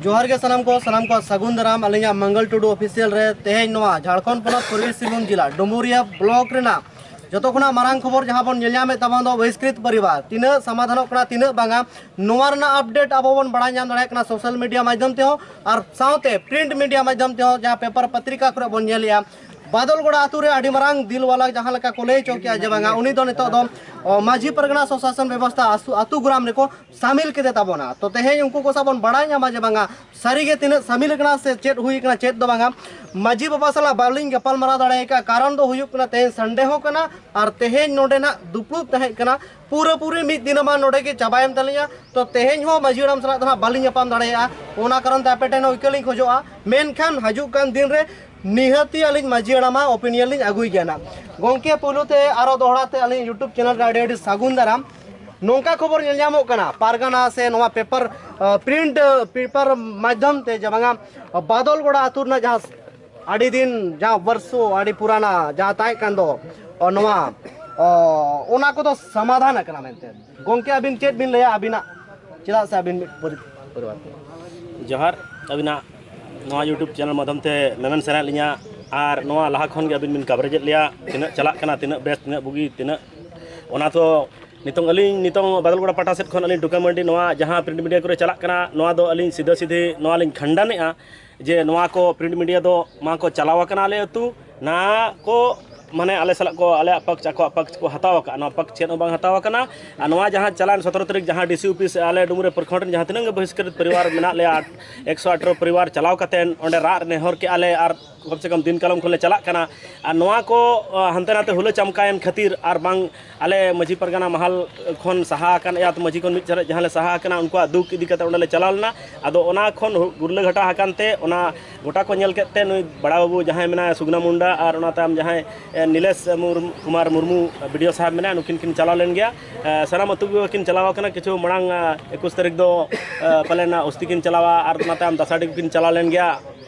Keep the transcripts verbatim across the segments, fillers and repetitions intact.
ᱡᱚᱦᱟᱨ ᱜᱮ ᱥᱟᱱᱟᱢ ᱠᱚ, ᱥᱟᱱᱟᱢ ᱠᱚ ᱥᱟᱹᱜᱩᱱ ᱫᱟᱨᱟᱢ ᱟᱹᱞᱤᱧᱟᱜ ᱢᱚᱝᱜᱚᱞ ᱴᱩᱰᱩ ᱚᱯᱷᱤᱥᱤᱭᱟᱞ ᱨᱮ᱾ ᱛᱮᱦᱮᱧ ᱱᱚᱣᱟ ᱡᱷᱟᱲᱠᱷᱚᱸᱰ ᱯᱚᱱᱚᱛ ᱯᱩᱨᱵᱤ ᱥᱤᱝᱵᱷᱩᱢ ᱡᱮᱞᱟ ᱰᱩᱢᱩᱨᱤᱭᱟ ᱵᱞᱚᱠ ᱨᱮᱱᱟᱜ ᱡᱚᱛᱚ ᱠᱷᱚᱱᱟᱜ ᱢᱟᱨᱟᱝ ᱠᱷᱚᱵᱚᱨ ᱡᱟᱦᱟᱸ ᱵᱚᱱ ᱧᱮᱞ ᱧᱟᱢᱮᱫ ᱛᱟᱵᱚᱱ ᱫᱚ ᱵᱚᱦᱤᱥᱠᱨᱤᱛ ᱯᱚᱨᱤᱵᱟᱨ ᱛᱤᱱᱟᱹᱜ ᱥᱚᱢᱟᱫᱷᱟᱱᱚᱜ ᱠᱟᱱᱟ, ᱛᱤᱱᱟᱹᱜ ᱵᱟᱝᱟ, ᱱᱚᱣᱟ ᱨᱮᱱᱟᱜ ᱟᱯᱰᱮᱴ ᱟᱵᱚ ᱵᱚᱱ ᱵᱟᱲᱟᱭ ᱧᱟᱢ ᱫᱟᱲᱮᱭᱟᱜ ᱠᱟᱱᱟ ᱥᱳᱥᱟᱞ ᱢᱤᱰᱤᱭᱟ ᱢᱟᱫᱽᱫᱷᱚᱢ ᱛᱮᱦᱚᱸ ᱟᱨ ᱥᱟᱶᱛᱮ ᱯᱨᱤᱱᱴ ᱢᱤᱰᱤᱭᱟ ᱢᱟᱫᱽᱫᱷᱚᱢ ᱛᱮᱦᱚᱸ, ᱡᱟᱦᱟᱸ ᱯᱮᱯᱟᱨ ᱯᱚᱛᱨᱤᱠᱟ ᱠᱚᱨᱮ ᱵᱚᱱ ᱧᱮᱞᱮᱜᱼᱟ᱾ ᱵᱟᱫᱚᱞᱜᱚᱲᱟ ᱟᱛᱳ ᱨᱮ ᱟᱹᱰᱤ ᱢᱟᱨᱟᱝ ᱫᱤᱞᱣᱟᱞᱟ ᱡᱟᱦᱟᱸ ᱞᱮᱠᱟ ᱠᱚ ᱞᱟᱹᱭ ᱦᱚᱪᱚ ᱠᱮᱜᱼᱟ ᱡᱮ ᱵᱟᱝᱟ, ᱩᱱᱤ ᱫᱚ ᱱᱤᱛᱚᱜ ᱫᱚ, ᱚ, ᱢᱟᱹᱡᱷᱤ ᱯᱟᱨᱜᱟᱱᱟ ᱥᱚᱥᱟᱥᱚᱱ ᱵᱮᱵᱚᱥᱛᱷᱟ ᱟᱥᱩ-, ᱟᱛᱳ ᱜᱨᱟᱢ ᱨᱮᱠᱚ ᱥᱟᱢᱤᱞ ᱠᱮᱫᱮ ᱛᱟᱵᱚᱱᱟ᱾ ᱛᱚ ᱛᱮᱦᱮᱧ ᱩᱱᱠᱩ ᱠᱚ ᱥᱟᱶ ᱵᱚᱱ ᱵᱟᱲᱟᱭ ᱧᱟᱢᱟ ᱡᱮ ᱵᱟᱝᱟ, ᱥᱟᱹᱨᱤᱜᱮ ᱛᱤᱱᱟᱹᱜ ᱥᱟᱢᱤᱞ ᱠᱟᱱᱟ ᱥᱮ ᱪᱮᱫ ᱦᱩᱭ ᱠᱟᱱᱟ, ᱪᱮᱫ ᱫᱚ ᱵᱟᱝᱟ᱾ ᱢᱟᱹᱡᱷᱤ ᱵᱟᱵᱟ ᱥᱟᱞᱟᱜ ᱵᱟᱹᱞᱤᱧ ᱜᱟᱯᱟᱞ ᱢᱟᱨᱟᱣ ᱫᱟᱲᱮ ᱟᱠᱟᱫᱼᱟ, ᱠᱟᱨᱚᱱ ᱫᱚ ᱦᱩᱭᱩᱜ ᱠᱟᱱᱟ ᱛᱮᱦᱮᱧ ᱥᱟᱱᱰᱮ ᱦᱚᱸ ᱠᱟᱱᱟ ᱟᱨ ᱛᱮᱦᱮᱧ ᱱᱚᱰᱮᱱᱟᱜ ᱫᱩᱯᱲᱩᱵ ᱛᱟᱦᱮᱸ ᱠᱟᱱᱟ ᱯᱩᱨᱟᱹᱯᱩᱨᱤ ᱢᱤᱫ ᱫᱤᱱ ᱢᱟ ᱱᱚᱰᱮ ᱜᱮ ᱪᱟᱵᱟᱭᱮᱱ ᱛᱟᱹᱞᱤᱧᱟ᱾ ᱛᱚ ᱛᱮᱦᱮᱧ ᱦᱚᱸ ᱢᱟᱹᱡᱷᱤ ᱦᱟᱲᱟᱢ ᱥᱟᱞᱟᱜ ᱫᱚ ᱦᱟᱸᱜ ᱵᱟᱹᱞᱤᱧ ᱧᱟᱯᱟᱢ ᱫᱟᱲᱮᱭᱟᱜᱼᱟ, ᱚᱱᱟ ᱠᱟᱨᱚᱱ ᱛᱮ ᱟᱯᱮ ᱴᱷᱮᱱ ᱦᱚᱸ ᱤᱠᱟᱹ ᱞᱤᱧ ᱠᱷᱚᱡᱚᱜᱼᱟ᱾ ᱢᱮᱱᱠᱷᱟᱱ ᱦᱤᱡᱩᱜ ᱠᱟᱱ ᱫᱤᱱ ᱨᱮ ᱱᱤᱦᱟᱹᱛᱤ ᱟᱹᱞᱤᱧ ᱢᱟᱹᱡᱷᱤ ᱦᱟᱲᱟᱢᱟᱜ ᱚᱯᱤᱱᱤᱭᱚᱱ ᱞᱤᱧ ᱟᱹᱜᱩᱭ ᱜᱮᱭᱟ ᱱᱟᱜ᱾ ᱜᱚᱢᱠᱮ, ᱯᱳᱭᱞᱳ ᱛᱮ ᱟᱨᱚ ᱫᱚᱦᱲᱟ ᱛᱮ ᱟᱹᱞᱤᱧ ᱭᱩᱴᱩᱵᱽ ᱪᱮᱱᱮᱞ ᱨᱮ ᱟᱹᱰᱤ ᱟᱹᱰᱤ ᱥᱟᱹᱜᱩᱱ ᱫᱟᱨᱟᱢ᱾ ᱱᱚᱝᱠᱟ ᱠᱷᱚᱵᱚᱨ ᱧᱮᱞ ᱧᱟᱢᱚᱜ ᱠᱟᱱᱟ ᱯᱟᱨᱜᱟᱱᱟ ᱥᱮ ᱱᱚᱣᱟ ᱯᱮᱯᱟᱨ, ᱟᱸ, ᱯᱨᱤᱱᱴ, ᱟᱸ, ᱯᱮᱯᱟᱨ ᱢᱟᱫᱽᱫᱷᱚᱢ ᱛᱮ ᱡᱮ ᱵᱟᱝᱟ, ᱵᱟᱫᱚᱞᱜᱚᱲᱟ ᱟᱹᱛᱩ ᱨᱮᱱᱟᱜ ᱡᱟᱦᱟᱸ ᱟᱹᱰᱤ ᱫᱤᱱ, ᱡᱟᱦᱟᱸ ᱵᱚᱨᱥᱚ, ᱟᱹᱰᱤ ᱯᱩᱨᱟᱱᱟ ᱡᱟᱦᱟᱸ ᱛᱟᱦᱮᱸ ᱠᱟᱱ ᱫᱚ, ᱚ, ᱱᱚᱣᱟ, ᱚ, ᱚᱱᱟ ᱠᱚᱫᱚ ᱥᱚᱢᱟᱫᱷᱟᱱ ᱟᱠᱟᱱᱟ ᱢᱮᱱᱛᱮ᱾ ᱜᱚᱢᱠᱮ, ᱟᱹᱵᱤᱱ ᱪᱮᱫ ᱵᱤᱱ ᱞᱟᱹᱭᱟ ᱟᱹᱵᱤᱱᱟᱜ, ᱪᱮᱫᱟᱜ ᱥᱮ ᱟᱹᱵᱤᱱ ᱢᱤᱫ ᱯᱚᱨᱤ-, ᱯᱚᱨᱤᱵᱟᱨ ᱠᱟᱱᱟ? ᱡᱚᱦᱟᱨ᱾ ᱟᱹᱵᱤᱱᱟᱜ ᱱᱚᱣᱟ ᱭᱩᱴᱩᱵᱽ ᱪᱮᱱᱮᱞ ᱢᱟᱫᱽᱫᱷᱚᱢ ᱛᱮ ᱢᱮᱢᱮᱱ ᱥᱟᱱᱟᱭᱮᱫ ᱞᱤᱧᱟ, ᱟᱨ ᱱᱚᱣᱟ ᱞᱟᱦᱟ ᱠᱷᱚᱱ ᱜᱮ ᱟᱹᱵᱤᱱ ᱵᱤᱱ ᱠᱟᱵᱷᱨᱮᱡᱮᱫ ᱞᱮᱭᱟ, ᱛᱤᱱᱟᱹᱜ ᱪᱟᱞᱟᱜ ᱠᱟᱱᱟ, ᱛᱤᱱᱟᱹᱜ ᱵᱮᱥ, ᱛᱤᱱᱟᱹᱜ ᱵᱩᱜᱤ, ᱛᱤᱱᱟᱹᱜ, ᱚᱱᱟ ᱛᱚ ᱱᱤᱛᱚᱝ ᱟᱹᱞᱤᱧ, ᱱᱤᱛᱚᱝ ᱵᱟᱫᱚᱞᱜᱚᱲᱟ ᱯᱟᱦᱴᱟ ᱥᱮᱫ ᱠᱷᱚᱱ ᱟᱹᱞᱤᱧ ᱰᱚᱠᱩᱢᱮᱱᱴ ᱱᱚᱣᱟ ᱡᱟᱦᱟᱸ ᱯᱨᱤᱱᱴ ᱢᱤᱰᱤᱭᱟ ᱠᱚᱨᱮ ᱪᱟᱞᱟᱜ ᱠᱟᱱᱟ, ᱱᱚᱣᱟ ᱫᱚ ᱟᱹᱞᱤᱧ ᱥᱤᱫᱷᱟᱹ ᱥᱤᱫᱷᱤ ᱱᱚᱣᱟ ᱞᱤᱧ ᱠᱷᱟᱱᱰᱟᱱᱮᱜᱼᱟ ᱡᱮ ᱱᱚᱣᱟ ᱠᱚ ᱯᱨᱤᱱᱴ ᱢᱤᱰᱤᱭᱟ ᱫᱚ ᱢᱟ ᱠᱚ ᱪᱟᱞᱟᱣ ᱟᱠᱟᱱᱟ ᱟᱞᱮ ᱟᱹᱛᱩ, ᱱᱟ ᱠᱚ ᱢᱟᱱᱮ ᱟᱞᱮ ᱥᱟᱞᱟᱜ ᱠᱚ ᱟᱞᱮᱭᱟᱜ ᱯᱟᱠᱪ, ᱟᱠᱚᱣᱟᱜ ᱯᱟᱠᱪ ᱠᱚ ᱦᱟᱛᱟᱣ ᱟᱠᱟᱫᱼᱟ᱾ ᱱᱚᱣᱟ ᱯᱟᱠᱪ ᱪᱮᱫ ᱦᱚᱸ ᱵᱟᱝ ᱦᱟᱛᱟᱣ ᱟᱠᱟᱱᱟ᱾ ᱟᱨ ᱱᱚᱣᱟ ᱡᱟᱦᱟᱸ ᱪᱟᱞᱟᱣᱮᱱ ᱥᱚᱛᱨᱚ ᱛᱟᱹᱨᱤᱠᱷ ᱡᱟᱦᱟᱸ ᱰᱤ ᱥᱤ ᱚᱯᱷᱤᱥ ᱟᱞᱮ ᱰᱩᱢᱩᱨᱤᱭᱟᱹ ᱯᱨᱚᱠᱷᱚᱸᱰ ᱨᱮᱱ ᱡᱟᱦᱟᱸ ᱛᱤᱱᱟᱹᱜ ᱜᱮ ᱵᱚᱦᱤᱥᱠᱨᱤᱛ ᱯᱚᱨᱤᱵᱟᱨ ᱢᱮᱱᱟᱜ ᱞᱮᱭᱟ, ᱮᱠᱥᱚ ᱟᱴᱷᱨᱚ ᱯᱚᱨᱤᱵᱟᱨ ᱪᱟᱞᱟᱣ ᱠᱟᱛᱮᱫ ᱚᱸᱰᱮ ᱨᱟᱜ ᱱᱮᱦᱚᱨ ᱠᱮᱜᱼᱟ ᱞᱮ ᱟᱨ ᱠᱚᱢ ᱥᱮ ᱠᱚᱢ ᱫᱤᱱ ᱠᱟᱞᱚᱢ ᱠᱷᱚᱱ ᱞᱮ ᱪᱟᱞᱟᱜ ᱠᱟᱱᱟ᱾ ᱟᱨ ᱱᱚᱣᱟ ᱠᱚ, ᱟ, ᱦᱟᱱᱛᱮ ᱱᱟᱛᱮ ᱦᱩᱞᱟᱹ ᱪᱟᱢᱠᱟᱭᱮᱱ ᱠᱷᱟᱹᱛᱤᱨ ᱟᱨ ᱵᱟᱝ ᱟᱞᱮ ᱢᱟᱹᱡᱷᱤ ᱯᱟᱨᱜᱟᱱᱟ ᱢᱟᱦᱟᱞ ᱠᱷᱚᱱ ᱥᱟᱦᱟ ᱟᱠᱟᱱ ᱮᱭᱟᱛ ᱢᱟᱹᱡᱷᱤ ᱠᱷᱚᱱ ᱢᱤᱫ ᱥᱟᱨᱮᱡ ᱡᱟᱦᱟᱸ ᱞᱮ ᱥᱟᱦᱟ ᱟᱠᱟᱱᱟ, ᱩᱱᱠᱩᱣᱟᱜ ᱫᱩᱠ ᱤᱫᱤ ᱠᱟᱛᱮ ᱚᱸᱰᱮ ᱞᱮ ᱪᱟᱞᱟᱣ ᱞᱮᱱᱟ᱾ ᱟᱫᱚ ᱚᱱᱟ ᱠᱷᱚᱱ ᱦᱩ-, ᱜᱩᱨᱞᱟᱹ ᱜᱷᱟᱴᱟ ᱟᱠᱟᱱ ᱛᱮ ᱚᱱᱟ ᱜᱚᱴᱟ ᱠᱚ ᱧᱮᱞ ᱠᱮᱫ ᱛᱮ ᱱᱩᱭ ᱵᱟᱲᱟ ᱵᱟᱹᱵᱩ ᱡᱟᱦᱟᱸᱭ ᱢᱮᱱᱟᱭᱟ ᱥᱩᱜᱽᱱᱟ ᱢᱩᱱᱰᱟ ᱟᱨ ᱚᱱᱟ ᱛᱟᱭᱚᱢ ᱡᱟᱦᱟᱸᱭ, ᱮ, ᱱᱤᱞᱮᱥ ᱢᱩᱨᱢᱩ, ᱠᱩᱢᱟᱨ ᱢᱩᱨᱢᱩ ᱵᱤ ᱰᱤ ᱳ ᱥᱟᱦᱮᱵᱽ ᱢᱮᱱᱟᱭᱟ, ᱱᱩᱠᱤᱱ ᱠᱤᱱ ᱪᱟᱞᱟᱣ ᱞᱮᱱ ᱜᱮᱭᱟ᱾ ᱮ, ᱥᱟᱱᱟᱢ ᱟᱹᱛᱩ ᱜᱮ ᱠᱤᱱ ᱪᱟᱞᱟᱣ ᱟᱠᱟᱱᱟ᱾ ᱠᱤᱪᱷᱩ ᱢᱟᱲᱟᱝ, ᱮ, ᱮᱠᱩᱥ ᱛᱟᱹᱨᱤᱠᱷ ᱫᱚ, ᱮ, ᱯᱟᱞᱮᱱ ᱚᱥᱛᱤ ᱠᱤᱱ ᱪᱟᱞᱟᱣᱟ ᱟᱨ ᱚᱱᱟ ᱛᱟᱭᱚᱢ ᱫᱟᱥᱟᱰᱤ ᱠᱚ ᱠᱤᱱ ᱪᱟᱞᱟᱣ ᱞᱮᱱ ᱜᱮᱭᱟ᱾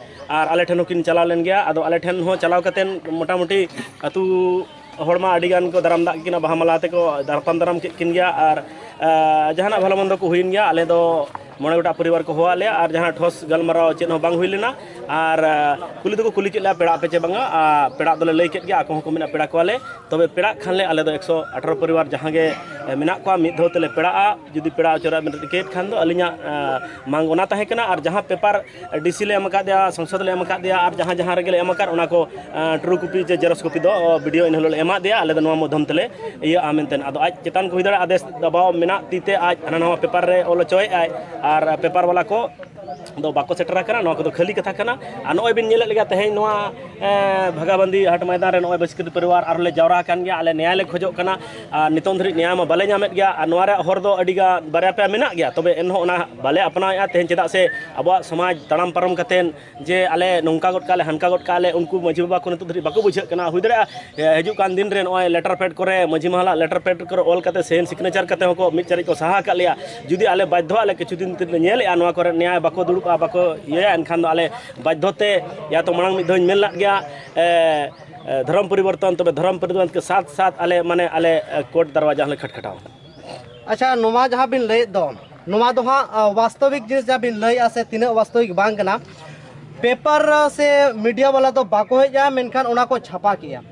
ᱟᱨ ᱟᱞᱮ ᱴᱷᱮᱱ ᱦᱚᱸᱠᱤᱱ ᱪᱟᱞᱟᱣ ᱞᱮᱱ ᱜᱮᱭᱟ᱾ ᱟᱫᱚ ᱟᱞᱮ ᱴᱷᱮᱱ ᱦᱚᱸ ᱪᱟᱞᱟᱣ ᱠᱟᱛᱮᱫ ᱢᱚᱴᱟᱢᱩᱴᱤ ᱟᱹᱛᱩ ᱦᱚᱲ ᱢᱟ ᱟᱹᱰᱤ ᱜᱟᱱ ᱠᱚ ᱫᱟᱨᱟᱢ ᱫᱟᱜ ᱠᱤᱱᱟ, ᱵᱟᱦᱟ ᱢᱟᱞᱟ ᱛᱮᱠᱚ ᱫᱟᱨᱟᱢ ᱫᱟᱨᱟᱢ ᱠᱮᱫ ᱠᱤᱱ ᱜᱮᱭᱟ᱾ ᱟᱨ, ᱟᱸ, ᱡᱟᱦᱟᱱᱟᱜ ᱵᱷᱟᱞᱚ ᱢᱚᱱᱫᱚ ᱠᱚ ᱦᱩᱭᱮᱱ ᱜᱮᱭᱟ᱾ ᱟᱞᱮ ᱫᱚ ᱢᱚᱬᱮ ᱜᱚᱴᱟᱝ ᱯᱚᱨᱤᱵᱟᱨ ᱠᱚ ᱦᱚᱦᱚᱣᱟᱫ ᱞᱮᱭᱟ, ᱟᱨ ᱡᱟᱦᱟᱸ ᱴᱷᱚᱥ ᱜᱟᱞᱢᱟᱨᱟᱣ ᱪᱮᱫ ᱦᱚᱸ ᱵᱟᱝ ᱦᱩᱭ ᱞᱮᱱᱟ᱾ ᱟᱨ ᱠᱩᱞᱤ ᱫᱚᱠᱚ ᱠᱩᱞᱤ ᱠᱮᱫ ᱞᱮᱭᱟ, ᱯᱮᱲᱟᱜ ᱟᱯᱮ ᱪᱮ ᱵᱟᱝᱟ? ᱟᱨ ᱯᱮᱲᱟᱜ ᱫᱚᱞᱮ ᱞᱟᱹᱭ ᱠᱮᱫ ᱜᱮᱭᱟ, ᱟᱠᱚ ᱦᱚᱸᱠᱚ ᱢᱮᱱᱟ ᱯᱮᱲᱟ ᱠᱚᱣᱟᱞᱮ᱾ ᱛᱚᱵᱮ ᱯᱮᱲᱟᱜ ᱠᱷᱟᱱ ᱞᱮ, ᱟᱞᱮ ᱫᱚ ᱮᱠᱥᱚ ᱟᱴᱷᱟᱨᱚ ᱯᱚᱨᱤᱵᱟᱨ ᱡᱟᱦᱟᱸ ᱜᱮ ᱢᱮᱱᱟᱜ ᱠᱚᱣᱟ, ᱢᱤᱫ ᱫᱷᱟᱣ ᱛᱮᱞᱮ ᱯᱮᱲᱟᱜᱼᱟ᱾ ᱡᱩᱫᱤ ᱯᱮᱲᱟ ᱦᱚᱪᱚ ᱨᱮᱭᱟᱜ ᱵᱮᱱ ᱨᱤᱠᱟᱹᱭᱮᱫ ᱠᱷᱟᱱ ᱫᱚ, ᱟᱹᱞᱤᱧᱟᱜ ᱢᱟᱝ ᱚᱱᱟ ᱛᱟᱦᱮᱸ ᱠᱟᱱᱟ᱾ ᱟᱨ ᱡᱟᱦᱟᱸ ᱯᱮᱯᱟᱨ ᱰᱤᱥᱤ ᱞᱮ ᱮᱢ ᱟᱠᱟᱫᱮᱭᱟ, ᱥᱚᱝᱥᱚᱫ ᱞᱮ ᱮᱢ ᱟᱠᱟᱫᱮᱭᱟ, ᱟᱨ ᱡᱟᱦᱟᱸ ᱡᱟᱦᱟᱸ ᱨᱮᱜᱮ ᱞᱮ ᱮᱢ ᱟᱠᱟᱫ, ᱚᱱᱟ ᱠᱚ ᱴᱨᱩ ᱠᱚᱯᱤ ᱪᱮ ᱡᱮᱨᱚᱠᱥ ᱠᱚᱯᱤ ᱫᱚ ᱵᱤᱰᱤᱳ ᱤᱱᱟᱹ ᱦᱤᱞᱳᱜ ᱞᱮ ᱮᱢᱟᱫᱮᱭᱟ᱾ ᱟᱞᱮ ᱫᱚ ᱱᱚᱣᱟ ᱢᱟᱫᱽᱫᱷᱚᱢ ᱛᱮᱞᱮ ᱤᱭᱟᱹᱜᱼᱟ ᱢᱮᱱᱛᱮ᱾ ᱟᱫᱚ ᱟᱡ ᱪᱮᱛᱟᱱ ᱠᱚ ᱦᱩᱭ ᱫᱟᱲᱮᱭᱟᱜᱼᱟ, ᱟᱫᱮᱥ ᱫᱟᱵᱟᱣ ᱢᱮᱱᱟᱜ ᱛᱤ ᱛᱮ ᱟᱡ ᱦᱟᱱᱟ ᱱᱟᱣᱟ ᱯᱮᱯᱟᱨ ᱨᱮ ᱚᱞ ᱦᱚᱪᱚᱭᱮᱫᱼᱟᱭ, ᱟᱨ ᱯᱮᱯᱟᱨ ᱵᱟᱞᱟ ᱠᱚ ᱫᱚ ᱵᱟᱠᱚ ᱥᱮᱴᱮᱨ ᱟᱠᱟᱱᱟ᱾ ᱱᱚᱣᱟ ᱠᱚᱫᱚ ᱠᱷᱟᱹᱞᱤ ᱠᱟᱛᱷᱟ ᱠᱟᱱᱟ᱾ ᱟᱨ ᱱᱚᱜᱼᱚᱭ ᱵᱤᱱ ᱧᱮᱞᱮᱫ ᱞᱮᱠᱟ, ᱛᱮᱦᱮᱧ ᱱᱚᱣᱟ ᱵᱷᱟᱜᱟᱵᱟᱱᱫᱤ ᱦᱟᱴ ᱢᱚᱭᱫᱟᱱ ᱨᱮ ᱱᱚᱜᱼᱚᱭ ᱵᱟᱹᱥᱠᱟᱹ ᱯᱚᱨᱤᱵᱟᱨ ᱟᱨᱦᱚᱸ ᱞᱮ ᱡᱟᱣᱨᱟ ᱟᱠᱟᱱ ᱜᱮᱭᱟ᱾ ᱟᱞᱮ ᱱᱮᱭᱟᱭ ᱞᱮ ᱠᱷᱚᱡᱚᱜ ᱠᱟᱱᱟ, ᱟᱨ ᱱᱤᱛᱚᱝ ᱫᱷᱟᱹᱨᱤᱡ ᱱᱮᱭᱟᱭ ᱢᱟ ᱵᱟᱞᱮ ᱧᱟᱢᱮᱫ ᱜᱮᱭᱟ᱾ ᱟᱨ ᱱᱚᱣᱟ ᱨᱮᱭᱟᱜ ᱦᱚᱨ ᱫᱚ ᱟᱹᱰᱤ ᱜᱟᱱ ᱵᱟᱨᱭᱟ ᱯᱮᱭᱟ ᱢᱮᱱᱟᱜ ᱜᱮᱭᱟ, ᱛᱚᱵᱮ ᱮᱱᱦᱚᱸ ᱚᱱᱟ ᱵᱟᱞᱮ ᱟᱯᱱᱟᱣᱮᱫᱼᱟ ᱛᱮᱦᱮᱧ᱾ ᱪᱮᱫᱟᱜ ᱥᱮ ᱟᱵᱚᱣᱟᱜ ᱥᱚᱢᱟᱡᱽ ᱛᱟᱲᱟᱢ ᱯᱟᱨᱚᱢ ᱠᱟᱛᱮᱫ ᱡᱮ ᱟᱞᱮ ᱱᱚᱝᱠᱟ ᱜᱚᱫ ᱠᱟᱜ ᱞᱮ, ᱦᱟᱱᱠᱟ ᱜᱚᱫ ᱠᱟᱜ ᱞᱮ, ᱩᱱᱠᱩ ᱢᱟᱹᱡᱷᱤ ᱵᱟᱵᱟ ᱠᱚ ᱱᱤᱛᱚᱜ ᱫᱷᱟᱹᱨᱤᱡ ᱵᱟᱠᱚ ᱵᱩᱡᱷᱟᱹᱜ ᱠᱟᱱᱟ᱾ ᱦᱩᱭ ᱫᱟᱲᱮᱭᱟᱜᱼᱟ, ᱮ, ᱦᱤᱡᱩᱜ ᱠᱟᱱ ᱫᱤᱱ ᱨᱮ ᱱᱚᱜᱼᱚᱭ ᱞᱮᱴᱟᱨ ᱯᱮᱰ ᱠᱚᱨᱮ, ᱢᱟᱹᱡᱷᱤ ᱢᱟᱦᱟᱞᱟᱜ ᱞᱮᱴᱟᱨ ᱯᱮᱰ ᱠᱚᱨᱮ ᱚᱞ ᱠᱟᱛᱮ ᱥᱮᱱ ᱥᱤᱜᱽᱱᱮᱪᱟᱨ ᱠᱟᱛᱮ ᱦᱚᱸᱠᱚ ᱢᱤᱫ ᱪᱟᱹᱨᱤᱡ ᱠᱚ ᱥᱟᱦᱟ ᱟᱠᱟᱫ ᱞᱮᱭᱟ᱾ ᱡᱩᱫᱤ ᱟᱞᱮ ᱵᱟᱫᱽᱫᱷᱚ ᱟᱞᱮ ᱠᱤᱪᱷᱩ ᱫᱤᱱ ᱛᱮᱞᱮ ᱧᱮᱞᱮᱫᱼᱟ, ᱱᱚᱣᱟ ᱠᱚᱨᱮ ᱱᱮᱭᱟᱭ ᱵᱟᱠᱚ ᱫᱩᱲᱩᱵᱼᱟ, ᱵᱟᱠᱚ ᱤᱭᱟᱹᱭᱟ, ᱮᱱᱠᱷᱟᱱ ᱫᱚ ᱟᱞᱮ ᱵᱟᱫᱽᱫᱷᱚ ᱛᱮ, ᱭᱟ ᱛᱚ ᱢᱟᱲᱟᱝ ᱢᱤᱫ ᱫᱷᱟᱣ ᱤᱧ ᱢᱮᱱ ᱞᱮᱫ ᱜᱮᱭᱟ, ᱮ, ᱮ, ᱫᱷᱚᱨᱚᱢ ᱯᱚᱨᱤᱵᱚᱨᱛᱚᱱ, ᱛᱚᱵᱮ ᱫᱷᱚᱨᱚᱢ ᱯᱚᱨᱤᱵᱚᱨᱛᱚᱱ ᱠᱮ ᱥᱟᱛ ᱥᱟᱛ ᱟᱞᱮ, ᱢᱟᱱᱮ, ᱟᱞᱮ, ᱮ, ᱠᱳᱨᱴ ᱫᱟᱨᱣᱟᱡᱟ ᱦᱚᱸᱞᱮ ᱠᱷᱟᱴᱠᱷᱟᱴᱟᱣᱟ᱾ ᱟᱪᱪᱷᱟ, ᱱᱚᱣᱟ ᱡᱟᱦᱟᱸ ᱵᱤᱱ ᱞᱟᱹᱭᱮᱫ ᱫᱚ, ᱱᱚᱣᱟ ᱫᱚ ᱦᱟᱸᱜ, ᱟ, ᱵᱟᱥᱛᱚᱵᱤᱠ ᱡᱤᱱᱤᱥ ᱡᱟᱦᱟᱸ ᱵᱤᱱ ᱞᱟᱹᱭᱮᱫᱼᱟ ᱥᱮ ᱛᱤᱱᱟᱹᱜ ᱵᱟᱥᱛᱚᱵᱤᱠ ᱵᱟᱝ ᱠᱟᱱᱟ, ᱯᱮᱯᱟᱨ ᱥᱮ ᱢᱤᱰᱤᱭᱟ ᱵᱟᱞᱟ ᱫᱚ ᱵᱟᱠᱚ ᱦᱮᱡᱼᱟ, ᱢᱮᱱᱠᱷᱟᱱ ᱚᱱᱟ ᱠᱚ ᱪᱷᱟᱯᱟ ᱠᱮᱜᱼᱟ᱾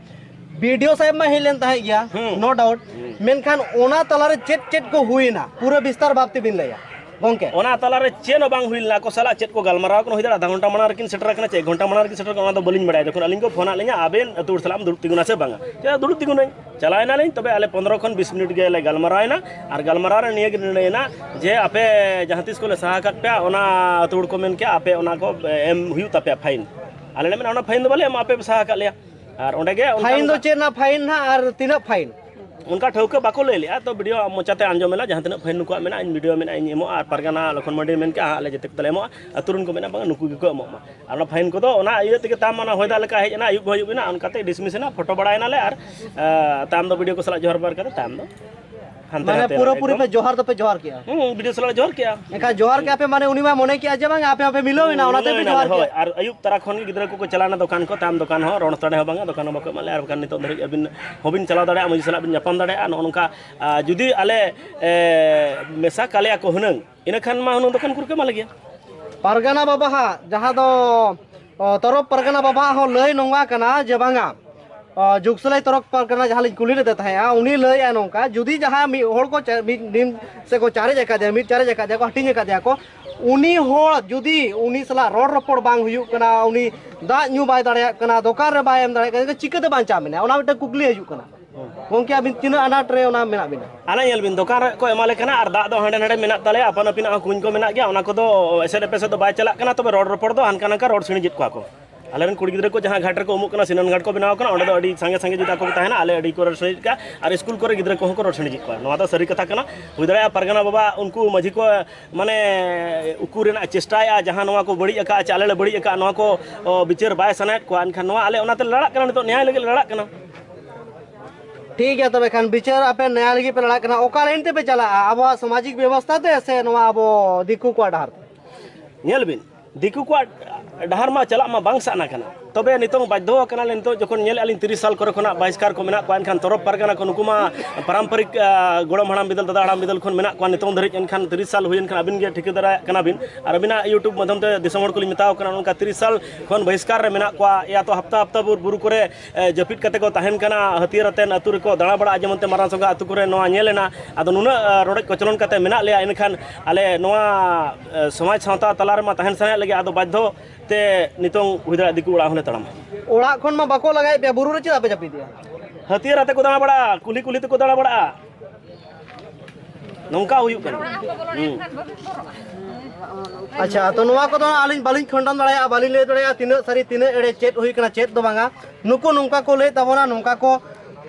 ᱵᱤᱰᱤᱳ ᱥᱟᱦᱮᱵ ᱢᱟ ᱦᱮᱡ ᱞᱮᱱ ᱛᱟᱦᱮᱸᱫ ᱜᱮᱭᱟ, ᱦᱩᱸ᱾ No doubt᱾ ᱦᱩᱸ᱾ ᱢᱮᱱᱠᱷᱟᱱ ᱚᱱᱟ ᱛᱟᱞᱟᱨᱮ ᱪᱮᱫ ᱪᱮᱫ ᱠᱚ ᱦᱩᱭᱮᱱᱟ, ᱯᱩᱨᱟᱹ ᱵᱤᱥᱛᱟᱨ ᱵᱷᱟᱵ ᱛᱮᱵᱤᱱ ᱞᱟᱹᱭᱟ, ᱜᱚᱝᱠᱮ? ᱚᱱᱟ ᱛᱟᱞᱟᱨᱮ ᱪᱮᱫ ᱦᱚᱸ ᱵᱟᱝ ᱦᱩᱭ ᱞᱮᱱᱟ᱾ ᱟᱠᱚ ᱥᱟᱞᱟᱜ ᱪᱮᱫ ᱠᱚ ᱜᱟᱞᱢᱟᱨᱟᱣ ᱠᱟᱱᱟ, ᱦᱩᱭ ᱫᱟᱲᱮᱭᱟᱜᱼᱟ ᱟᱫᱷᱟ ᱜᱷᱚᱱᱴᱟ ᱢᱟᱲᱟᱝ ᱨᱮᱠᱤᱱ ᱥᱮᱴᱮᱨ ᱟᱠᱟᱱᱟ, ᱪᱮᱫ ᱜᱷᱚᱱᱴᱟ ᱢᱟᱲᱟᱝ ᱨᱮᱠᱤᱱ ᱥᱮᱴᱮᱨ ᱟᱠᱟᱱᱟ, ᱚᱱᱟ ᱫᱚ ᱵᱟᱹᱞᱤᱧ ᱵᱟᱲᱟᱭᱟ᱾ ᱡᱚᱠᱷᱚᱱ ᱟᱹᱞᱤᱧ ᱠᱚ ᱯᱷᱳᱱᱟᱫ ᱞᱤᱧᱟ, ᱟᱵᱮᱱ ᱟᱹᱛᱩ ᱦᱚᱲ ᱥᱟᱞᱟᱜ ᱮᱢ ᱫᱩᱲᱩᱵ ᱛᱤᱸᱜᱩᱱᱟ ᱥᱮ ᱵᱟᱝᱟ? ᱪᱮᱫ ᱫᱩᱲᱩᱵ ᱛᱤᱸᱜᱩᱱᱟᱹᱧ? ᱪᱟᱞᱟᱣ ᱮᱱᱟᱞᱤᱧ, ᱛᱚᱵᱮ ᱟᱞᱮ ᱯᱚᱱᱫᱽᱨᱚ ᱠᱷᱚᱱ ᱵᱤᱥ ᱢᱤᱱᱤᱴ ᱜᱮᱞᱮ ᱜᱟᱞᱢᱟᱨᱟᱣ ᱮᱱᱟ᱾ ᱟᱨ ᱜᱟᱞᱢᱟᱨᱟᱣ ᱨᱮ ᱱᱤᱭᱟᱹ ᱜᱮ ᱱᱤᱨᱬᱟᱹᱭ ᱮᱱᱟ ᱡᱮ ᱟᱯᱮ ᱡᱟᱦᱟᱸ ᱛᱤᱥ ᱠᱚᱞᱮ ᱥᱟᱦᱟ ᱟᱠᱟᱫ ᱯᱮᱭᱟ, ᱚᱱᱟ ᱟᱹᱛᱩ ᱦᱚᱲ ᱠᱚ ᱢᱮᱱ ᱠᱮᱜᱼᱟ, ᱟᱯᱮ ᱚᱱᱟ ᱠᱚ ᱮᱢ ᱦᱩᱭᱩᱜ ᱛᱟᱯᱮᱭᱟ, ᱯᱷᱟᱭᱤᱱ᱾ ᱟᱞᱮ ᱞᱮ ᱢᱮᱱᱟ, ᱚᱱᱟ ᱯᱷᱟᱭᱤᱱ ᱫᱚ ᱵᱟᱞᱮ ᱮᱢᱟ, ᱟᱯᱮ ᱯᱮ ᱥᱟᱦᱟ ᱟᱠᱟᱫ ᱞᱮᱭᱟ᱾ ᱟᱨ ᱚᱸᱰᱮ ᱜᱮ ᱚᱱᱠᱟ ᱯᱷᱟᱭᱤᱱ ᱫᱚ ᱚᱱᱠᱟ ᱪᱮᱫ ᱨᱮᱱᱟᱜ ᱯᱷᱟᱭᱤᱱ ᱱᱟᱦᱟᱜ ᱟᱨ ᱛᱤᱱᱟᱹᱜ ᱯᱷᱟᱭᱤᱱ? ᱚᱱᱠᱟ ᱴᱷᱟᱹᱣᱠᱟᱹ ᱵᱟᱠᱚ ᱞᱟᱹᱭ ᱞᱮᱜᱼᱟ, ᱛᱚ ᱵᱤᱰᱤᱳ ᱢᱚᱪᱟᱛᱮ ᱟᱸᱡᱚᱢ ᱮᱱᱟ, ᱡᱟᱦᱟᱸ ᱛᱤᱱᱟᱹᱜ ᱯᱷᱟᱭᱤᱱ ᱱᱩᱠᱩᱣᱟᱜ ᱢᱮᱱᱟᱜᱼᱟ, ᱤᱧ ᱵᱤᱰᱤᱳ ᱢᱮᱱᱟᱜᱼᱟ, ᱤᱧ ᱮᱢᱚᱜᱼᱟ᱾ ᱟᱨ ᱯᱟᱨᱜᱟᱱᱟ ᱞᱚᱠᱷᱚᱱ ᱢᱟᱱᱰᱤ ᱢᱮᱱ ᱠᱮᱜᱼᱟ, ᱦᱟᱸᱜ ᱟᱞᱮ ᱡᱮᱛᱮ ᱠᱚᱛᱮ ᱞᱮ ᱮᱢᱚᱜᱼᱟ, ᱟᱹᱛᱩ ᱨᱮᱱ ᱠᱚ ᱢᱮᱱᱟ, ᱵᱟᱝᱟ, ᱱᱩᱠᱩ ᱜᱮᱠᱚ ᱮᱢᱚᱜ ᱢᱟ᱾ ᱟᱨ ᱚᱱᱟ ᱯᱷᱟᱭᱤᱱ ᱠᱚᱫᱚ ᱚᱱᱟ ᱤᱭᱟᱹ ᱛᱮᱜᱮ, ᱛᱟᱢ ᱚᱱᱟ ᱦᱚᱭ ᱫᱟᱜ ᱞᱮᱠᱟ ᱦᱮᱡ ᱮᱱᱟ, ᱟᱹᱭᱩᱵ ᱦᱚᱸ ᱟᱹᱭᱩᱵ ᱮᱱᱟ, ᱚᱱᱠᱟᱛᱮ ᱰᱤᱥᱢᱤᱥ ᱮᱱᱟ, ᱯᱷᱳᱴᱳ ᱵᱟᱲᱟᱭᱮᱱᱟᱞᱮ᱾ ᱟᱨ, ᱟ, ᱛᱟᱭᱚᱢ ᱫᱚ ᱵᱤᱰᱤᱳ ᱠᱚ ᱥᱟᱞᱟᱜ ᱡᱚᱦᱟᱨ ᱵᱟᱨ ᱠᱟᱛᱮ ᱛᱟᱭᱚᱢ ᱫᱚ ᱦᱟᱱᱛᱮ ᱢᱟᱱᱮ ᱱᱟᱛᱮ ᱮᱱᱟ ᱯᱩᱨᱟᱹᱯᱩᱨᱤ ᱮᱠᱫᱚᱢ᱾ ᱯᱮ ᱡᱚᱦᱟᱨ ᱫᱚᱯᱮ ᱡᱚᱦᱟᱨ ᱠᱮᱜᱼᱟ? ᱦᱩᱸ, ᱵᱤᱰᱤᱳ ᱥᱟᱞᱟᱜ ᱞᱮ ᱡᱚᱦᱟᱨ ᱠᱮᱜᱼᱟ᱾ ᱮᱱᱠᱷᱟᱱ ᱡᱚᱦᱟᱨ ᱠᱮᱜᱼᱟ ᱯᱮ, ᱢᱟᱱᱮ ᱩᱱᱤ ᱢᱟ ᱢᱚᱱᱮ ᱠᱮᱜᱼᱟ ᱡᱮ ᱵᱟᱝ, ᱟᱯᱮ ᱦᱚᱸᱯᱮ ᱢᱤᱞᱟᱹᱣ ᱮᱱᱟ, ᱚᱱᱟᱛᱮ ᱯᱮ ᱢᱤᱞᱟᱹᱣ ᱡᱚᱦᱟᱨ ᱮᱱᱟ, ᱦᱳᱭ᱾ ᱠᱮᱜᱼᱟ᱾ ᱟᱨ ᱟᱹᱭᱩᱵ ᱛᱟᱨᱟ ᱠᱷᱚᱱ ᱜᱮ ᱜᱤᱫᱽᱨᱟᱹ ᱠᱚᱠᱚ ᱪᱟᱞᱟᱣ ᱮᱱᱟ ᱫᱚᱠᱟᱱ ᱠᱚ, ᱛᱟᱭᱚᱢ ᱫᱚᱠᱟᱱ ᱦᱚᱸ ᱨᱚᱲ ᱥᱟᱰᱮ ᱦᱚᱸ ᱵᱟᱝᱟ, ᱫᱚᱠᱟᱱ ᱦᱚᱸ ᱵᱟᱠᱚ ᱮᱢᱟᱜ ᱞᱮᱭᱟ᱾ ᱟᱨ ᱵᱟᱠᱷᱟᱱ ᱱᱤᱛᱚᱜ ᱫᱷᱟᱹᱨᱤᱡ ᱟᱹᱵᱤᱱ ᱦᱚᱸᱵᱤᱱ ᱪᱟᱞᱟᱣ ᱫᱟᱲᱮᱭᱟᱜᱼᱟ, ᱢᱟᱹᱡᱷᱤ ᱥᱟᱞᱟᱜ ᱵᱤᱱ ᱧᱟᱯᱟᱢ ᱫᱟᱲᱮᱭᱟᱜᱼᱟ᱾ ᱱᱚᱜᱼᱚ ᱱᱚᱝᱠᱟ, ᱟ, ᱡᱩᱫᱤ ᱟᱞᱮ, ᱮ, ᱢᱮᱥᱟ ᱠᱟᱞᱮᱭᱟ ᱠᱚ ᱦᱩᱱᱟᱹᱝ, ᱤᱱᱟᱹ ᱠᱷᱟᱱ ᱢᱟ ᱦᱩᱱᱟᱹᱝ ᱫᱚᱠᱟᱱ ᱠᱩᱨ ᱠᱚ ᱮᱢᱟ ᱞᱮᱜᱮᱭᱟ᱾ ᱯᱟᱨᱜᱟᱱᱟ ᱵᱟᱵᱟ ᱦᱟᱜ, ᱡᱟᱦᱟᱸ ᱫᱚ ᱚ, ᱛᱚᱨᱚᱯ ᱯᱟᱨᱜᱟᱱᱟ ᱵᱟᱵᱟ ᱦᱚᱸ ᱞᱟᱹᱭ ᱱᱚᱝᱜᱟ ᱠᱟᱱᱟ ᱡᱮ ᱵᱟᱝᱟ, ᱚ, ᱡᱩᱜᱽᱥᱟᱞᱟᱭ ᱛᱚᱨᱚᱯ ᱯᱟᱨᱜᱟᱱᱟ ᱡᱟᱦᱟᱸ ᱞᱤᱧ ᱠᱩᱞᱤ ᱞᱮᱫᱮ ᱛᱟᱦᱮᱸᱜᱼᱟ, ᱩᱱᱤ ᱞᱟᱹᱭᱮᱜᱼᱟ ᱱᱚᱝᱠᱟ, ᱡᱩᱫᱤ ᱡᱟᱦᱟᱸᱭ ᱢᱤᱫ ᱦᱚᱲ ᱠᱚ ᱪᱟ-, ᱢᱤᱫ ᱫᱤᱱ ᱥᱮ ᱠᱚ ᱪᱟᱨᱮᱡ ᱟᱠᱟᱫᱮᱭᱟ, ᱢᱤᱫ ᱪᱟᱨᱮᱡ ᱟᱠᱟᱫᱮᱭᱟ ᱠᱚ, ᱦᱟᱹᱴᱤᱧ ᱟᱠᱟᱫᱮᱭᱟ ᱠᱚ, ᱩᱱᱤ ᱦᱚᱲ ᱡᱩᱫᱤ ᱩᱱᱤ ᱥᱟᱞᱟᱜ ᱨᱚᱲ ᱨᱚᱯᱚᱲ ᱵᱟᱝ ᱦᱩᱭᱩᱜ ᱠᱟᱱᱟ, ᱩᱱᱤ ᱫᱟᱜ ᱧᱩ ᱵᱟᱭ ᱫᱟᱲᱮᱭᱟᱜ ᱠᱟᱱᱟ, ᱫᱚᱠᱟᱱ ᱨᱮ ᱵᱟᱭ ᱮᱢ ᱫᱟᱲᱮᱭᱟᱜ ᱠᱟᱱᱟ, ᱪᱤᱠᱟᱹᱛᱮ ᱵᱟᱧᱪᱟᱣ ᱢᱮᱱᱟᱭᱟ? ᱚᱱᱟ ᱢᱤᱫᱴᱟᱝ ᱠᱩᱠᱞᱤ ᱦᱤᱡᱩᱜ ᱠᱟᱱᱟ᱾ ᱜᱚᱝᱠᱮ, ᱟᱹᱵᱤᱱ ᱛᱤᱱᱟᱹᱜ ᱟᱱᱟᱴ ᱨᱮ ᱚᱱᱟ ᱢᱮᱱᱟᱜ ᱵᱤᱱᱟ? ᱟᱞᱮ ᱧᱮᱞ ᱵᱤᱱ, ᱫᱚᱠᱟᱱ ᱨᱮ ᱠᱚ ᱮᱢᱟ ᱞᱮ ᱠᱟᱱᱟ ᱟᱨ ᱫᱟᱜ ᱫᱚ ᱦᱟᱸᱰᱮ ᱱᱟᱰᱮ ᱢᱮᱱᱟᱜ ᱛᱟᱞᱮᱭᱟ, ᱟᱯᱟᱱ ᱟᱹᱯᱤᱱᱟᱜ ᱦᱚᱸ ᱠᱩᱧ ᱠᱚ ᱢᱮᱱᱟᱜ ᱜᱮᱭᱟ, ᱚᱱᱟ ᱠᱚᱫᱚ ᱮᱥᱮᱫ ᱮᱯᱮᱥᱮᱫ ᱫᱚ ᱵᱟᱭ ᱪᱟᱞᱟᱜ ᱠᱟᱱᱟ, ᱛᱚᱵᱮ ᱨᱚᱲ ᱨᱚᱯᱚᱲ ᱫᱚ ᱦᱟᱱᱠᱟ ᱱᱟᱝᱠᱟ ᱨᱚᱲ ᱥᱤᱬᱤᱡᱮᱫ ᱠᱚᱣᱟ ᱠᱚ᱾ ᱟᱞᱮᱨᱮᱱ ᱠᱩᱲᱤ ᱜᱤᱫᱽᱨᱟᱹ ᱠᱚ ᱡᱟᱦᱟᱸ ᱜᱷᱟᱴ ᱨᱮᱠᱚ ᱩᱢᱩᱜ ᱠᱟᱱᱟ, ᱥᱤᱱᱟᱱ ᱜᱷᱟᱴ ᱠᱚ ᱵᱮᱱᱟᱣ ᱠᱟᱱᱟ, ᱚᱸᱰᱮ ᱫᱚ ᱟᱹᱰᱤ ᱥᱟᱸᱜᱮ ᱥᱟᱸᱜᱮ ᱡᱩᱫᱤ ᱟᱠᱚ ᱠᱚ ᱛᱟᱦᱮᱱᱟ, ᱟᱞᱮ ᱟᱹᱰᱤ ᱠᱚ ᱨᱚᱲ ᱥᱤᱬᱤᱡ ᱠᱟᱜᱼᱟ, ᱟᱨ ᱥᱠᱩᱞ ᱠᱚᱨᱮ ᱜᱤᱫᱽᱨᱟᱹ ᱠᱚᱦᱚᱸ ᱠᱚ ᱨᱚᱲ ᱥᱤᱬᱤᱡᱮᱫ ᱠᱚᱣᱟ᱾ ᱱᱚᱣᱟ ᱫᱚ ᱥᱟᱹᱨᱤ ᱠᱟᱛᱷᱟ ᱠᱟᱱᱟ᱾ ᱦᱩᱭ ᱫᱟᱲᱮᱭᱟᱜᱼᱟ ᱯᱟᱨᱜᱟᱱᱟ ᱵᱟᱵᱟ ᱩᱱᱠᱩ ᱢᱟᱹᱡᱷᱤ ᱠᱚ, ᱢᱟᱱᱮ, ᱩᱠᱩ ᱨᱮᱱᱟᱜ ᱪᱮᱥᱴᱟᱭᱮᱫᱼᱟ, ᱡᱟᱦᱟᱸ ᱱᱚᱣᱟ ᱠᱚ ᱵᱟᱹᱲᱤᱡ ᱟᱠᱟᱫᱼᱟ ᱪᱮ ᱟᱞᱮ ᱞᱮ ᱵᱟᱹᱲᱤᱡ ᱟᱠᱟᱫᱼᱟ, ᱱᱚᱣᱟ ᱠᱚ, ᱚ, ᱵᱤᱪᱟᱹᱨ ᱵᱟᱭ ᱥᱟᱱᱟᱭᱮᱫ ᱠᱚᱣᱟ, ᱮᱱᱠᱷᱟᱱ ᱱᱚᱣᱟ ᱟᱞᱮ ᱚᱱᱟᱛᱮ ᱞᱟᱲᱟᱜ ᱠᱟᱱᱟ, ᱱᱤᱛᱚᱜ ᱱᱮᱭᱟᱭ ᱞᱟᱹᱜᱤᱫ ᱞᱮ ᱞᱟᱲᱟᱜ ᱠᱟᱱᱟ᱾ ᱴᱷᱤᱠ ᱜᱮᱭᱟ, ᱛᱚᱵᱮ ᱠᱷᱟᱱ ᱵᱤᱪᱟᱹᱨ ᱟᱯᱮ ᱱᱮᱭᱟᱭ ᱞᱟᱹᱜᱤᱫ ᱯᱮ ᱞᱟᱲᱟᱜ ᱠᱟᱱᱟ, ᱚᱠᱟ ᱞᱟᱭᱤᱱ ᱛᱮᱯᱮ ᱪᱟᱞᱟᱜᱼᱟ? ᱟᱵᱚᱣᱟᱜ ᱥᱟᱢᱟᱡᱤᱠ ᱵᱮᱵᱚᱥᱛᱷᱟ ᱛᱮ ᱥᱮ ᱱᱚᱣᱟ ᱟᱵᱚ ᱫᱤᱠᱩ ᱠᱚᱣᱟᱜ ᱰᱟᱦᱟᱨ ᱛᱮ? ᱧᱮᱞ ᱵᱤᱱ, ᱫᱤᱠᱩ ᱠᱚᱣᱟᱜ ᱰᱟᱦᱟᱨ ᱢᱟ ᱪᱟᱞᱟᱜ ᱢᱟ ᱵᱟᱝ ᱥᱟᱱᱟ ᱠᱟᱱᱟ, ᱛᱚᱵᱮ ᱱᱤᱛᱚᱝ ᱵᱟᱫᱽᱫᱷᱚ ᱟᱠᱟᱱᱟᱞᱮ᱾ ᱱᱤᱛᱚᱜ ᱡᱚᱠᱷᱚᱱ ᱧᱮᱞᱮᱫᱼᱟ ᱞᱤᱧ ᱛᱤᱨᱤᱥ ᱥᱟᱞ ᱠᱚᱨᱮ ᱠᱷᱚᱱᱟᱜ ᱵᱟᱦᱤᱥᱠᱟᱨ ᱠᱚ ᱢᱮᱱᱟᱜ ᱠᱚᱣᱟ, ᱮᱱᱠᱷᱟᱱ ᱛᱚᱨᱚᱯ ᱯᱟᱨᱜᱟᱱᱟ ᱠᱚ ᱱᱩᱠᱩ ᱢᱟ ᱯᱟᱨᱟᱢᱯᱚᱨᱤᱠ, ᱟ, ᱜᱚᱲᱚᱢ ᱦᱟᱲᱟᱢ ᱵᱤᱫᱟᱹᱞ, ᱫᱟᱫᱟ ᱦᱟᱲᱟᱢ ᱵᱤᱫᱟᱹᱞ ᱠᱷᱚᱱ ᱢᱮᱱᱟᱜ ᱠᱚᱣᱟ ᱱᱤᱛᱚᱝ ᱫᱷᱟᱹᱨᱤᱡ, ᱮᱱᱠᱷᱟᱱ ᱛᱤᱨᱤᱥ ᱥᱟᱞ ᱦᱩᱭᱮᱱ ᱠᱷᱟᱱ ᱟᱹᱵᱤᱱ ᱜᱮ ᱴᱷᱤᱠᱟᱹ ᱫᱟᱨᱟᱭᱟᱜ ᱠᱟᱱᱟ ᱵᱤᱱ, ᱟᱨ ᱟᱹᱵᱤᱱᱟᱜ YouTube ᱢᱟᱫᱽᱫᱷᱚᱢ ᱛᱮ ᱫᱤᱥᱚᱢ ᱦᱚᱲ ᱠᱚᱞᱤᱧ ᱢᱮᱛᱟᱣ ᱠᱟᱱᱟ, ᱱᱚᱝᱠᱟ ᱛᱤᱨᱤᱥ ᱥᱟᱞ ᱠᱷᱚᱱ ᱵᱟᱦᱤᱥᱠᱟᱨ ᱨᱮ ᱢᱮᱱᱟᱜ ᱠᱚᱣᱟ᱾ ᱮᱭᱟ ᱛᱚ ᱦᱟᱯᱛᱟ ᱦᱟᱯᱛᱟ ᱵᱩᱨ-, ᱵᱩᱨᱩ ᱠᱚᱨᱮ, ᱮ, ᱡᱟᱹᱯᱤᱫ ᱠᱟᱛᱮ ᱠᱚ ᱛᱟᱦᱮᱱ ᱠᱟᱱᱟ, ᱦᱟᱹᱛᱭᱟᱹᱨ ᱟᱛᱮᱱ ᱟᱹᱛᱩ ᱨᱮᱠᱚ ᱫᱟᱬᱟ ᱵᱟᱲᱟᱜᱼᱟ, ᱡᱮᱢᱚᱱ ᱛᱮ ᱢᱟᱨᱟᱝ ᱥᱚᱸᱜᱷᱟ ᱟᱹᱛᱩ ᱠᱚᱨᱮ ᱱᱚᱣᱟ ᱧᱮᱞ ᱮᱱᱟ᱾ ᱟᱫᱚ ᱱᱩᱱᱟᱹᱜ, ᱮ, ᱨᱚᱰᱚᱡ ᱠᱚᱪᱞᱚᱱ ᱠᱟᱛᱮ ᱢᱮᱱᱟᱜ ᱞᱮᱭᱟ, ᱮᱱᱠᱷᱟᱱ ᱟᱞᱮ ᱱᱚᱣᱟ, ᱮ, ᱥᱚᱢᱟᱡᱽ ᱥᱟᱶᱛᱟ ᱛᱟᱞᱟ ᱨᱮᱢᱟ ᱛᱟᱦᱮᱱ ᱥᱟᱱᱟᱭᱮᱫ ᱞᱮᱜᱮ, ᱟᱫᱚ ᱵᱟᱫᱽᱫᱷᱚ ᱛᱮ ᱱᱤᱛᱚᱝ ᱦᱩᱭ ᱫᱟᱲᱮᱭᱟᱜᱼᱟ ᱫᱤᱠᱩ ᱚᱲᱟᱜ ᱦᱚᱸᱞᱮ ᱛᱟᱲᱟᱢᱟ᱾ ᱚᱲᱟᱜ ᱠᱷᱚᱱ ᱢᱟ ᱵᱟᱠᱚ ᱞᱟᱜᱟᱭᱮᱫ ᱯᱮᱭᱟ, ᱵᱩᱨᱩ ᱨᱮ ᱪᱮᱫᱟᱜ ᱯᱮ ᱡᱟᱹᱯᱤᱫᱮᱜᱼᱟ? ᱦᱟᱹᱛᱭᱟᱹᱨ ᱟᱛᱮ ᱠᱚ ᱫᱟᱬᱟ ᱵᱟᱲᱟᱜᱼᱟ, ᱠᱩᱞᱦᱤ ᱠᱩᱞᱦᱤ ᱛᱮᱠᱚ ᱫᱟᱬᱟ ᱵᱟᱲᱟᱜᱼᱟ, ᱱᱚᱝᱠᱟ ᱦᱩᱭᱩᱜ ᱠᱟᱱᱟ᱾ ᱦᱩᱸ᱾ ᱟᱪᱪᱷᱟ, ᱛᱚ ᱱᱚᱣᱟ ᱠᱚᱫᱚ ᱟᱹᱞᱤᱧ ᱵᱟᱹᱞᱤᱧ ᱠᱷᱚᱸᱰᱚᱱ ᱫᱟᱲᱮᱭᱟᱜᱼᱟ, ᱵᱟᱹᱞᱤᱧ ᱞᱟᱹᱭ ᱫᱟᱲᱮᱭᱟᱜᱼᱟ ᱛᱤᱱᱟᱹᱜ ᱥᱟᱹᱨᱤ, ᱛᱤᱱᱟᱹᱜ ᱮᱲᱮ, ᱪᱮᱫ ᱦᱩᱭ ᱠᱟᱱᱟ, ᱪᱮᱫ ᱫᱚ ᱵᱟᱝᱟ᱾ ᱱᱩᱠᱩ ᱱᱚᱝᱠᱟ ᱠᱚ ᱞᱟᱹᱭᱮᱫ ᱛᱟᱵᱚᱱᱟ, ᱱᱚᱝᱠᱟ ᱠᱚ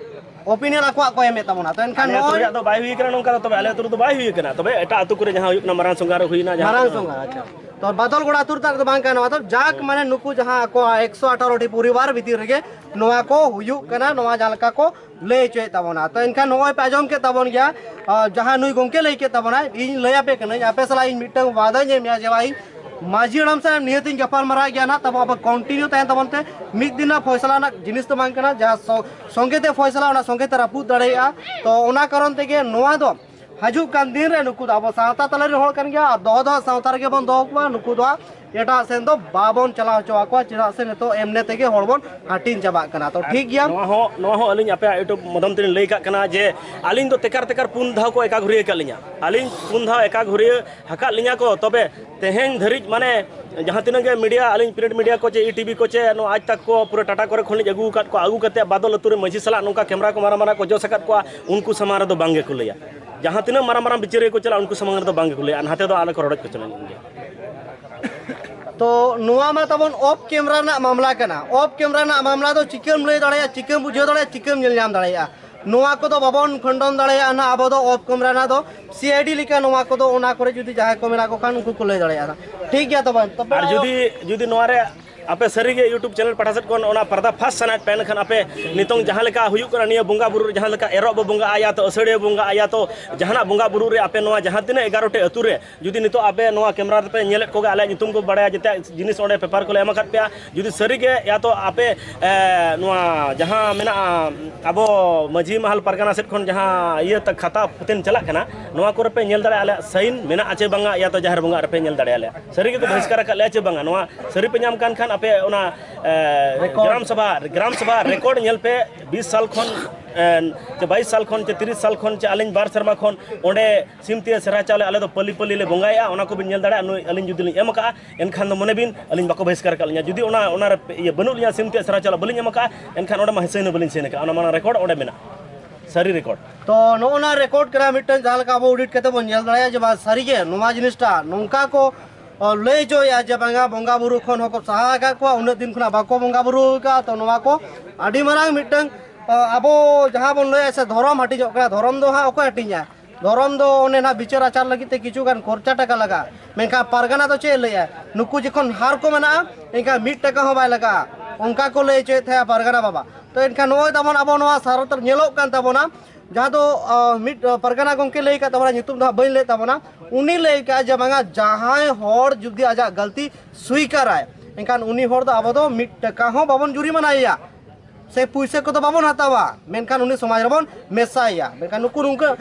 opinion ᱟᱠᱚᱣᱟᱜ ᱠᱚ ᱮᱢᱮᱫ ᱛᱟᱵᱚᱱᱟ᱾ ᱛᱚ ᱮᱱᱠᱷᱟᱱ ᱟᱞᱮ ᱟᱹᱛᱩ ᱱᱚᱜᱼᱚᱭ ᱨᱮᱭᱟᱜ ᱫᱚ ᱵᱟᱭ ᱦᱩᱭ ᱠᱟᱱᱟ, ᱱᱚᱝᱠᱟ ᱫᱚ ᱛᱚᱵᱮ ᱟᱞᱮ ᱟᱹᱛᱩ ᱨᱮᱫᱚ ᱵᱟᱭ ᱦᱩᱭ ᱠᱟᱱᱟ, ᱛᱚᱵᱮ ᱮᱴᱟᱜ ᱟᱹᱛᱩ ᱠᱚᱨᱮ ᱡᱟᱦᱟᱸ ᱦᱩᱭᱩᱜ ᱠᱟᱱᱟ, ᱢᱟᱨᱟᱝ ᱥᱚᱸᱜᱷᱟ ᱨᱮ ᱦᱩᱭᱱᱟ, ᱡᱟᱦᱟᱸ ᱢᱟᱨᱟᱝ ᱥᱚᱸᱜᱷᱟ, ᱟᱪᱪᱷᱟ᱾ ᱛᱚ ᱵᱟᱫᱚᱞ ᱜᱚᱲᱟ ᱟᱹᱛᱩ ᱨᱮ ᱫᱚ ᱵᱟᱝ ᱠᱟᱱᱟ, ᱢᱚᱛᱞᱚᱵ ᱡᱟᱠ, ᱢᱟᱱᱮ ᱱᱩᱠᱩ ᱡᱟᱦᱟᱸ ᱟᱠᱚᱣᱟᱜ ᱮᱠᱥᱚ ᱟᱴᱷᱟᱨᱚ ᱴᱤ ᱯᱚᱨᱤᱵᱟᱨ ᱵᱷᱤᱛᱤᱨ ᱨᱮᱜᱮ ᱱᱚᱣᱟ ᱠᱚ ᱦᱩᱭᱩᱜ ᱠᱟᱱᱟ, ᱱᱚᱣᱟ ᱡᱟᱦᱟᱸ ᱞᱮᱠᱟ ᱠᱚ ᱞᱟᱹᱭ ᱦᱚᱪᱚᱭᱮᱫ ᱛᱟᱵᱚᱱᱟ᱾ ᱛᱚ ᱮᱱᱠᱷᱟᱱ ᱱᱚᱜᱼᱚᱭ ᱯᱮ ᱟᱸᱡᱚᱢ ᱠᱮᱫ ᱛᱟᱵᱚᱱ ᱜᱮᱭᱟ, ᱟᱨ ᱡᱟᱦᱟᱸ ᱱᱩᱭ ᱜᱚᱢᱠᱮ ᱞᱟᱹᱭ ᱠᱮᱫ ᱛᱟᱵᱚᱱᱟᱭ, ᱤᱧ ᱞᱟᱹᱭ ᱟᱯᱮ ᱠᱟᱹᱱᱟᱹᱧ, ᱟᱯᱮ ᱥᱟᱞᱟᱜ ᱤᱧ ᱢᱤᱫᱴᱟᱝ ᱣᱟᱫᱟᱧ ᱮᱢᱮᱜᱼᱟ ᱡᱮ ᱵᱟᱝ, ᱤᱧ ᱢᱟᱹᱡᱷᱤ ᱦᱟᱲᱟᱢ ᱥᱟᱞᱟᱜ ᱱᱤᱦᱟᱹᱛ ᱤᱧ ᱜᱟᱯᱟᱞ ᱢᱟᱨᱟᱣ ᱜᱮᱭᱟ ᱱᱟᱜ, ᱛᱟᱵᱚ ᱟᱵᱚ continue ᱛᱟᱦᱮᱱ ᱛᱟᱵᱚᱱ ᱛᱮ, ᱢᱤᱫ ᱫᱤᱱ ᱨᱮᱱᱟᱜ ᱯᱷᱚᱭᱥᱟᱞᱟ ᱨᱮᱱᱟᱜ ᱡᱤᱱᱤᱥ ᱫᱚ ᱵᱟᱝ ᱠᱟᱱᱟ, ᱡᱟᱦᱟᱸ ᱥᱚ-, ᱥᱚᱸᱜᱮ ᱛᱮ ᱯᱷᱚᱭᱥᱟᱞᱟ, ᱚᱱᱟ ᱥᱚᱸᱜᱮ ᱛᱮ ᱨᱟᱹᱯᱩᱫ ᱫᱟᱲᱮᱭᱟᱜᱼᱟ᱾ ᱛᱚ ᱚᱱᱟ ᱠᱟᱨᱚᱱ ᱛᱮᱜᱮ ᱱᱚᱣᱟ ᱫᱚ ᱦᱤᱡᱩᱜ ᱠᱟᱱ ᱫᱤᱱ ᱨᱮ ᱱᱩᱠᱩ ᱫᱚ ᱟᱵᱚ ᱥᱟᱶᱛᱟ ᱛᱟᱞᱟ ᱨᱮᱱ ᱦᱚᱲ ᱠᱟᱱ ᱜᱮᱭᱟ, ᱟᱨ ᱫᱚᱦᱚ ᱫᱚ ᱦᱟᱸᱜ ᱥᱟᱶᱛᱟ ᱨᱮᱜᱮ ᱵᱚᱱ ᱫᱚᱦᱚ ᱠᱚᱣᱟ᱾ ᱱᱩᱠᱩ ᱫᱚ ᱦᱟᱸᱜ ᱮᱴᱟᱜ ᱥᱮᱱ ᱫᱚ ᱵᱟᱵᱚᱱ ᱪᱟᱞᱟᱣ ᱦᱚᱪᱚ ᱟᱠᱚᱣᱟ, ᱪᱮᱫᱟᱜ ᱥᱮ ᱱᱤᱛᱚᱜ ᱮᱢᱱᱮ ᱛᱮᱜᱮ ᱦᱚᱲ ᱵᱚᱱ ᱦᱟᱹᱴᱤᱧ ᱪᱟᱵᱟᱜ ᱠᱟᱱᱟ᱾ ᱛᱚ, ᱴᱷᱤᱠ ᱜᱮᱭᱟ᱾ ᱱᱚᱣᱟ ᱦᱚᱸ, ᱱᱚᱣᱟ ᱦᱚᱸ ᱟᱹᱞᱤᱧ ᱟᱯᱮᱭᱟᱜ YouTube ᱢᱟᱫᱽᱫᱷᱚᱢ ᱛᱮᱞᱤᱧ ᱞᱟᱹᱭ ᱠᱟᱜ ᱠᱟᱱᱟ ᱡᱮ ᱟᱹᱞᱤᱧ ᱫᱚ ᱛᱮᱠᱟᱨ ᱛᱮᱠᱟᱨ ᱯᱩᱱ ᱫᱷᱟᱣ ᱠᱚ ᱮᱠᱟ ᱜᱷᱩᱨᱭᱟᱹ ᱟᱠᱟᱫ ᱞᱤᱧᱟ᱾ ᱟᱹᱞᱤᱧ ᱯᱩᱱ ᱫᱷᱟᱣ ᱮᱠᱟ ᱜᱷᱩᱨᱭᱟᱹ ᱟᱠᱟᱫ ᱞᱤᱧᱟ ᱠᱚ, ᱛᱚᱵᱮ ᱛᱮᱦᱮᱧ ᱫᱷᱟᱹᱨᱤᱡ, ᱢᱟᱱᱮ, ᱡᱟᱦᱟᱸ ᱛᱤᱱᱟᱹᱜ ᱜᱮ media, ᱟᱹᱞᱤᱧ print media ᱠᱚ ᱪᱮ ᱤ ᱴᱤ ᱵᱷᱤ ᱠᱚ ᱪᱮ ᱱᱚᱣᱟ ᱟᱡᱽ ᱛᱟᱠ ᱠᱚ ᱯᱩᱨᱟᱹ ᱴᱟᱴᱟ ᱠᱚᱨᱮ ᱠᱷᱚᱱ ᱞᱤᱧ ᱟᱹᱜᱩ ᱟᱠᱟᱫ ᱠᱚᱣᱟ, ᱟᱹᱜᱩ ᱠᱟᱛᱮ ᱵᱟᱫᱚᱞ ᱟᱹᱛᱩ ᱨᱮ ᱢᱟᱹᱡᱷᱤ ᱥᱟᱞᱟᱜ ᱱᱚᱝᱠᱟ camera ᱠᱚ ᱢᱟᱨᱟᱝ ᱢᱟᱨᱟᱝ ᱠᱚ ᱡᱚᱥ ᱟᱠᱟᱫ ᱠᱚᱣᱟ, ᱩᱱᱠᱩ ᱥᱟᱢᱟᱝ ᱨᱮᱫᱚ ᱵᱟᱝ ᱜᱮᱠᱚ ᱞᱟᱹᱭᱟ᱾ ᱡᱟᱦᱟᱸ ᱛᱤᱱᱟᱹᱜ ᱢᱟᱨᱟᱝ ᱢᱟᱨᱟᱝ ᱵᱤᱪᱟᱹᱨᱤᱭᱟᱹ ᱠᱚ ᱪᱟᱞᱟᱜᱼᱟ, ᱩᱱᱠᱩ ᱥᱟᱢᱟᱝ ᱨᱮᱫᱚ ᱵᱟᱝ ᱜᱮᱠᱚ ᱞᱟᱹᱭᱟ, ᱟᱨ ᱱᱟᱛᱮ ᱫᱚ ᱟᱞᱮ ᱠᱚ ᱨᱚᱰᱚᱡ ᱠᱚᱪᱞᱚᱱ ᱜᱮᱭᱟ᱾ ᱛᱚ, ᱱᱚᱣᱟ ᱢᱟ ᱛᱟᱵᱚᱱ off camera ᱨᱮᱱᱟᱜ ᱢᱟᱢᱞᱟ ᱠᱟᱱᱟ᱾ Off camera ᱨᱮᱱᱟᱜ ᱢᱟᱢᱞᱟ ᱫᱚ ᱪᱤᱠᱟᱹᱢ ᱞᱟᱹᱭ ᱫᱟᱲᱮᱭᱟᱜᱼᱟ, ᱪᱤᱠᱟᱹᱢ ᱵᱩᱡᱷᱟᱹᱣ ᱫᱟᱲᱮᱭᱟᱜᱼᱟ, ᱪᱤᱠᱟᱹᱢ ᱧᱮᱞ ᱧᱟᱢ ᱫᱟᱲᱮᱭᱟᱜᱼᱟ? ᱱᱚᱣᱟ ᱠᱚᱫᱚ ᱵᱟᱵᱚᱱ ᱠᱷᱚᱸᱰᱚᱱ ᱫᱟᱲᱮᱭᱟᱜᱼᱟ ᱱᱟᱜ ᱟᱵᱚ ᱫᱚ off camera ᱨᱮᱱᱟᱜ ᱫᱚ᱾ ᱥᱤ ᱟᱭ ᱰᱤ ᱞᱮᱠᱟ ᱱᱚᱣᱟ ᱠᱚᱫᱚ, ᱚᱱᱟ ᱠᱚᱨᱮ ᱡᱩᱫᱤ ᱡᱟᱦᱟᱸᱭ ᱠᱚ ᱢᱮᱱᱟᱜ ᱠᱚ ᱠᱷᱟᱱ, ᱩᱱᱠᱩ ᱠᱚ ᱞᱟᱹᱭ ᱫᱟᱲᱮᱭᱟᱜᱼᱟ᱾ ᱛᱚᱵᱮ ᱟᱨ ᱡᱩᱫᱤ, ᱡᱩᱫᱤ ᱱᱚᱣᱟ ᱨᱮ ᱟᱯᱮ ᱥᱟᱹᱨᱤᱜᱮ YouTube channel ᱯᱟᱦᱴᱟ ᱥᱮᱫ ᱠᱷᱚᱱ ᱚᱱᱟ ᱯᱟᱨᱫᱟ ᱯᱷᱟᱥ ᱥᱟᱱᱟᱭᱮᱫ ᱯᱮ, ᱮᱱᱠᱷᱟᱱ ᱟᱯᱮ ᱱᱤᱛᱚᱝ ᱡᱟᱦᱟᱸ ᱞᱮᱠᱟ ᱦᱩᱭᱩᱜ ᱠᱟᱱᱟ, ᱱᱤᱭᱟᱹ ᱵᱚᱸᱜᱟ ᱵᱩᱨᱩ ᱨᱮ ᱡᱟᱦᱟᱸ ᱞᱮᱠᱟ ᱮᱨᱚᱜ ᱵᱚ ᱵᱚᱸᱜᱟᱜᱼᱟ, ᱭᱟ ᱛᱚ ᱟᱹᱥᱟᱹᱲᱤᱭᱟᱹ ᱵᱚᱸᱜᱟᱜᱼᱟ, ᱭᱟ ᱛᱚ ᱡᱟᱦᱟᱱᱟᱜ ᱵᱚᱸᱜᱟ ᱵᱩᱨᱩ ᱨᱮ ᱟᱯᱮ ᱱᱚᱣᱟ ᱡᱟᱦᱟᱸ ᱛᱤᱱᱟᱹᱜ ᱮᱜᱟᱨᱚ ᱴᱤ ᱟᱹᱛᱩ ᱨᱮ ᱡᱩᱫᱤ ᱱᱤᱛᱚᱜ ᱟᱯᱮ ᱱᱚᱣᱟ camera ᱨᱮᱯᱮ ᱧᱮᱞᱮᱫ ᱠᱚᱜᱮ, ᱟᱞᱮᱭᱟᱜ ᱧᱩᱛᱩᱢ ᱠᱚ ᱵᱟᱲᱟᱭᱟ, ᱡᱮᱛᱮᱭᱟᱜ ᱡᱤᱱᱤᱥ ᱚᱸᱰᱮ paper ᱠᱚᱞᱮ ᱮᱢ ᱟᱠᱟᱫ ᱯᱮᱭᱟ, ᱡᱩᱫᱤ ᱥᱟᱹᱨᱤᱜᱮ ᱭᱟ ᱛᱚ ᱟᱯᱮ, ᱮ, ᱱᱚᱣᱟ ᱡᱟᱦᱟᱸ ᱢᱮᱱᱟᱜᱼᱟ ᱟᱵᱚ ᱢᱟᱹᱡᱷᱤ ᱢᱟᱦᱟᱞ ᱯᱟᱨᱜᱟᱱᱟ ᱥᱮᱫ ᱠᱷᱚᱱ ᱡᱟᱦᱟᱸ ᱤᱭᱟᱹ ᱛᱟ-, ᱠᱷᱟᱛᱟ ᱯᱩᱛᱷᱤᱱ ᱪᱟᱞᱟᱜ ᱠᱟᱱᱟ, ᱱᱚᱣᱟ ᱠᱚᱨᱮ ᱯᱮ ᱧᱮᱞ ᱫᱟᱲᱮᱭᱟᱜᱼᱟ ᱟᱞᱮᱭᱟᱜ sign ᱢᱮᱱᱟᱜᱼᱟ ᱪᱮ ᱵᱟᱝᱟ, ᱭᱟ ᱛᱚ ᱡᱟᱦᱮᱨ ᱵᱚᱸᱜᱟ ᱨᱮᱯᱮ ᱧᱮᱞ ᱫᱟᱲᱮᱭᱟᱞᱮᱭᱟ᱾ ᱥᱟᱹᱨᱤ ᱜᱮᱠᱚ ᱵᱚᱦᱤᱥᱠᱟᱨ ᱟᱠᱟᱫ ᱞᱮᱭᱟ ᱪᱮ ᱵᱟᱝᱟ, ᱱᱚᱣᱟ ᱥᱟᱹᱨᱤ ᱯᱮ ᱧᱟᱢ ᱠᱟᱱ ᱠᱷᱟᱱ ᱟᱯᱮ ᱚᱱᱟ, ᱮ, ᱨᱮᱠᱚᱨᱰ᱾ ᱜᱨᱟᱢ ᱥᱚᱵᱷᱟ, ᱜᱨᱟᱢ ᱥᱚᱵᱷᱟ ᱨᱮᱠᱚᱨᱰ ᱧᱮᱞ ᱯᱮ, ᱵᱤᱥ ᱥᱟᱞ ᱠᱷᱚᱱ, ᱮ, ᱪᱮ ᱵᱟᱭᱤᱥ ᱥᱟᱞ ᱠᱷᱚᱱ ᱪᱮ ᱛᱤᱨᱤᱥ ᱥᱟᱞ ᱠᱷᱚᱱ ᱪᱮ ᱟᱹᱞᱤᱧ ᱵᱟᱨ ᱥᱮᱨᱢᱟ ᱠᱷᱚᱱ ᱚᱸᱰᱮ ᱥᱤᱢ ᱛᱤᱭᱟᱹ ᱥᱮᱨᱟ ᱪᱟᱣᱞᱮ ᱟᱞᱮ ᱫᱚ ᱯᱟᱹᱞᱤ ᱯᱟᱹᱞᱤ ᱞᱮ ᱵᱚᱸᱜᱟᱭᱮᱫᱼᱟ, ᱚᱱᱟ ᱠᱚᱵᱤᱱ ᱧᱮᱞ ᱫᱟᱲᱮᱭᱟᱜᱼᱟ᱾ ᱱᱩᱭ ᱟᱹᱞᱤᱧ ᱡᱩᱫᱤ ᱞᱤᱧ ᱮᱢ ᱟᱠᱟᱫᱼᱟ, ᱮᱱᱠᱷᱟᱱ ᱫᱚ ᱢᱚᱱᱮ ᱵᱤᱱ ᱟᱹᱞᱤᱧ ᱵᱟᱠᱚ ᱵᱚᱦᱤᱥᱠᱟᱨ ᱟᱠᱟᱫ ᱞᱤᱧᱟ᱾ ᱡᱩᱫᱤ ᱚᱱᱟ, ᱚᱱᱟ ᱨᱮ ᱤᱭᱟᱹ ᱵᱟᱹᱱᱩᱜ ᱞᱤᱧᱟ, ᱥᱤᱢ ᱛᱤᱭᱟᱹ ᱥᱮᱨᱟ ᱪᱟᱣᱞᱮ ᱵᱟᱹᱞᱤᱧ ᱮᱢ ᱟᱠᱟᱫᱼᱟ, ᱮᱱᱠᱷᱟᱱ ᱚᱸᱰᱮ ᱢᱟ sign ᱦᱚᱸ ᱵᱟᱹᱞᱤᱧ sign ᱟᱠᱟᱫᱼᱟ᱾ ᱚᱱᱟ ᱢᱟᱨᱟᱝ ᱨᱮᱠᱚᱨᱰ ᱚᱸᱰᱮ ᱢᱮᱱᱟᱜᱼᱟ, ᱥᱟᱹᱨᱤ ᱨᱮᱠᱚᱨᱰ᱾ ᱛᱚ, ᱱᱚᱜᱼᱚ ᱱᱟ ᱨᱮᱠᱚᱨᱰ ᱠᱟᱱᱟ ᱢᱤᱫᱴᱟᱝ, ᱡᱟᱦᱟᱸ ᱞᱮᱠᱟ ᱟᱵᱚ ᱚᱰᱤᱴ ᱠᱟᱛᱮ ᱵᱚᱱ ᱧᱮᱞ ᱫᱟᱲᱮᱭᱟᱜᱼᱟ ᱡᱮ ᱵᱟᱝ ᱥᱟᱹᱨᱤᱜᱮ ᱱᱚᱣᱟ ᱡᱤᱱᱤᱥᱴᱟ ᱱᱚᱝᱠᱟ ᱠᱚ, ᱚ, ᱞᱟᱹᱭ ᱦᱚᱪᱚᱭᱮᱫᱼᱟ ᱡᱮ ᱵᱟᱝᱟ ᱵᱚᱸᱜᱟ ᱵᱩᱨᱩ ᱠᱷᱚᱱ ᱦᱚᱸᱠᱚ ᱥᱟᱦᱟ ᱟᱠᱟᱫ ᱠᱚᱣᱟ, ᱩᱱᱟᱹᱜ ᱫᱤᱱ ᱠᱷᱚᱱᱟᱜ ᱵᱟᱠᱚ ᱵᱚᱸᱜᱟ ᱵᱩᱨᱩ ᱟᱠᱟᱫᱼᱟ᱾ ᱛᱚ, ᱱᱚᱣᱟ ᱠᱚ ᱟᱹᱰᱤ ᱢᱟᱨᱟᱝ ᱢᱤᱫᱴᱟᱝ, ᱚ, ᱟᱵᱚ ᱡᱟᱦᱟᱸ ᱵᱚᱱ ᱞᱟᱹᱭᱟ ᱥᱮ ᱫᱷᱚᱨᱚᱢ ᱦᱟᱹᱴᱤᱧᱚᱜ ᱠᱟᱱᱟ, ᱫᱷᱚᱨᱚᱢ ᱫᱚ ᱦᱟᱸᱜ ᱚᱠᱚᱭ ᱦᱟᱹᱴᱤᱧᱟ? ᱫᱷᱚᱨᱚᱢ ᱫᱚ ᱚᱱᱮ ᱱᱟᱦᱟᱜ ᱵᱤᱪᱟᱹᱨ ᱟᱪᱟᱨ ᱞᱟᱹᱜᱤᱫ ᱛᱮ ᱠᱤᱪᱷᱩ ᱜᱟᱱ ᱠᱷᱚᱨᱪᱟ ᱴᱟᱠᱟ ᱞᱟᱜᱟᱜᱼᱟ, ᱢᱮᱱᱠᱷᱟᱱ ᱯᱟᱨᱜᱟᱱᱟ ᱫᱚ ᱪᱮᱫ ᱮ ᱞᱟᱹᱭᱮᱫᱼᱟ? ᱱᱩᱠᱩ ᱡᱚᱠᱷᱚᱱ ᱦᱟᱨ ᱠᱚ ᱢᱮᱱᱟᱜᱼᱟ, ᱮᱱᱠᱷᱟᱱ ᱢᱤᱫ ᱴᱟᱠᱟ ᱦᱚᱸ ᱵᱟᱭ ᱞᱟᱜᱟᱜᱼᱟ, ᱚᱱᱠᱟ ᱠᱚ ᱞᱟᱹᱭ ᱦᱚᱪᱚᱭᱮᱫ ᱛᱟᱦᱮᱸᱫ ᱯᱟᱨᱜᱟᱱᱟ ᱵᱟᱵᱟ᱾ ᱛᱚ, ᱮᱱᱠᱷᱟᱱ ᱱᱚᱜᱼᱚᱭ ᱛᱟᱵᱚᱱ ᱟᱵᱚ ᱱᱚᱣᱟ ᱥᱟᱨᱚᱛ ᱨᱮ ᱧᱮᱞᱚᱜ ᱠᱟᱱ ᱛᱟᱵᱚᱱᱟ, ᱡᱟᱦᱟᱸ ᱫᱚ, ᱟ, ᱢᱤᱫ, ᱟ, ᱯᱟᱨᱜᱟᱱᱟ ᱜᱚᱢᱠᱮ ᱞᱟᱹᱭ ᱟᱠᱟᱫ ᱛᱟᱵᱚᱱᱟ, ᱧᱩᱛᱩᱢ ᱫᱚ ᱦᱟᱸᱜ ᱵᱟᱹᱧ ᱞᱟᱹᱭᱮᱫ ᱛᱟᱵᱚᱱᱟ, ᱩᱱᱤ ᱞᱟᱹᱭ ᱟᱠᱟᱫᱼᱟ ᱡᱮ ᱵᱟᱝᱟ ᱡᱟᱦᱟᱸᱭ ᱦᱚᱲ ᱡᱩᱫᱤ ᱟᱡᱟᱜ ᱜᱟᱹᱞᱛᱤ ᱥᱩᱭᱠᱟᱨᱟᱭ, ᱮᱱᱠᱷᱟᱱ ᱩᱱᱤ ᱦᱚᱲ ᱫᱚ ᱟᱵᱚ ᱫᱚ ᱢᱤᱫ ᱴᱟᱠᱟ ᱦᱚᱸ ᱵᱟᱵᱚᱱ ᱡᱩᱨᱤᱢᱟᱱᱟᱭᱮᱭᱟ᱾ ᱥᱮ ᱯᱩᱭᱥᱟᱹ ᱠᱚᱫᱚ ᱵᱟᱵᱚᱱ ᱦᱟᱛᱟᱣᱟ, ᱢᱮᱱᱠᱷᱟᱱ ᱩᱱᱤ ᱥᱚᱢᱟᱡᱽ ᱨᱮᱵᱚᱱ ᱢᱮᱥᱟᱭᱮᱭᱟ᱾ ᱢᱮᱱᱠᱷᱟᱱ ᱱᱩᱠᱩ ᱱᱚᱝᱠᱟ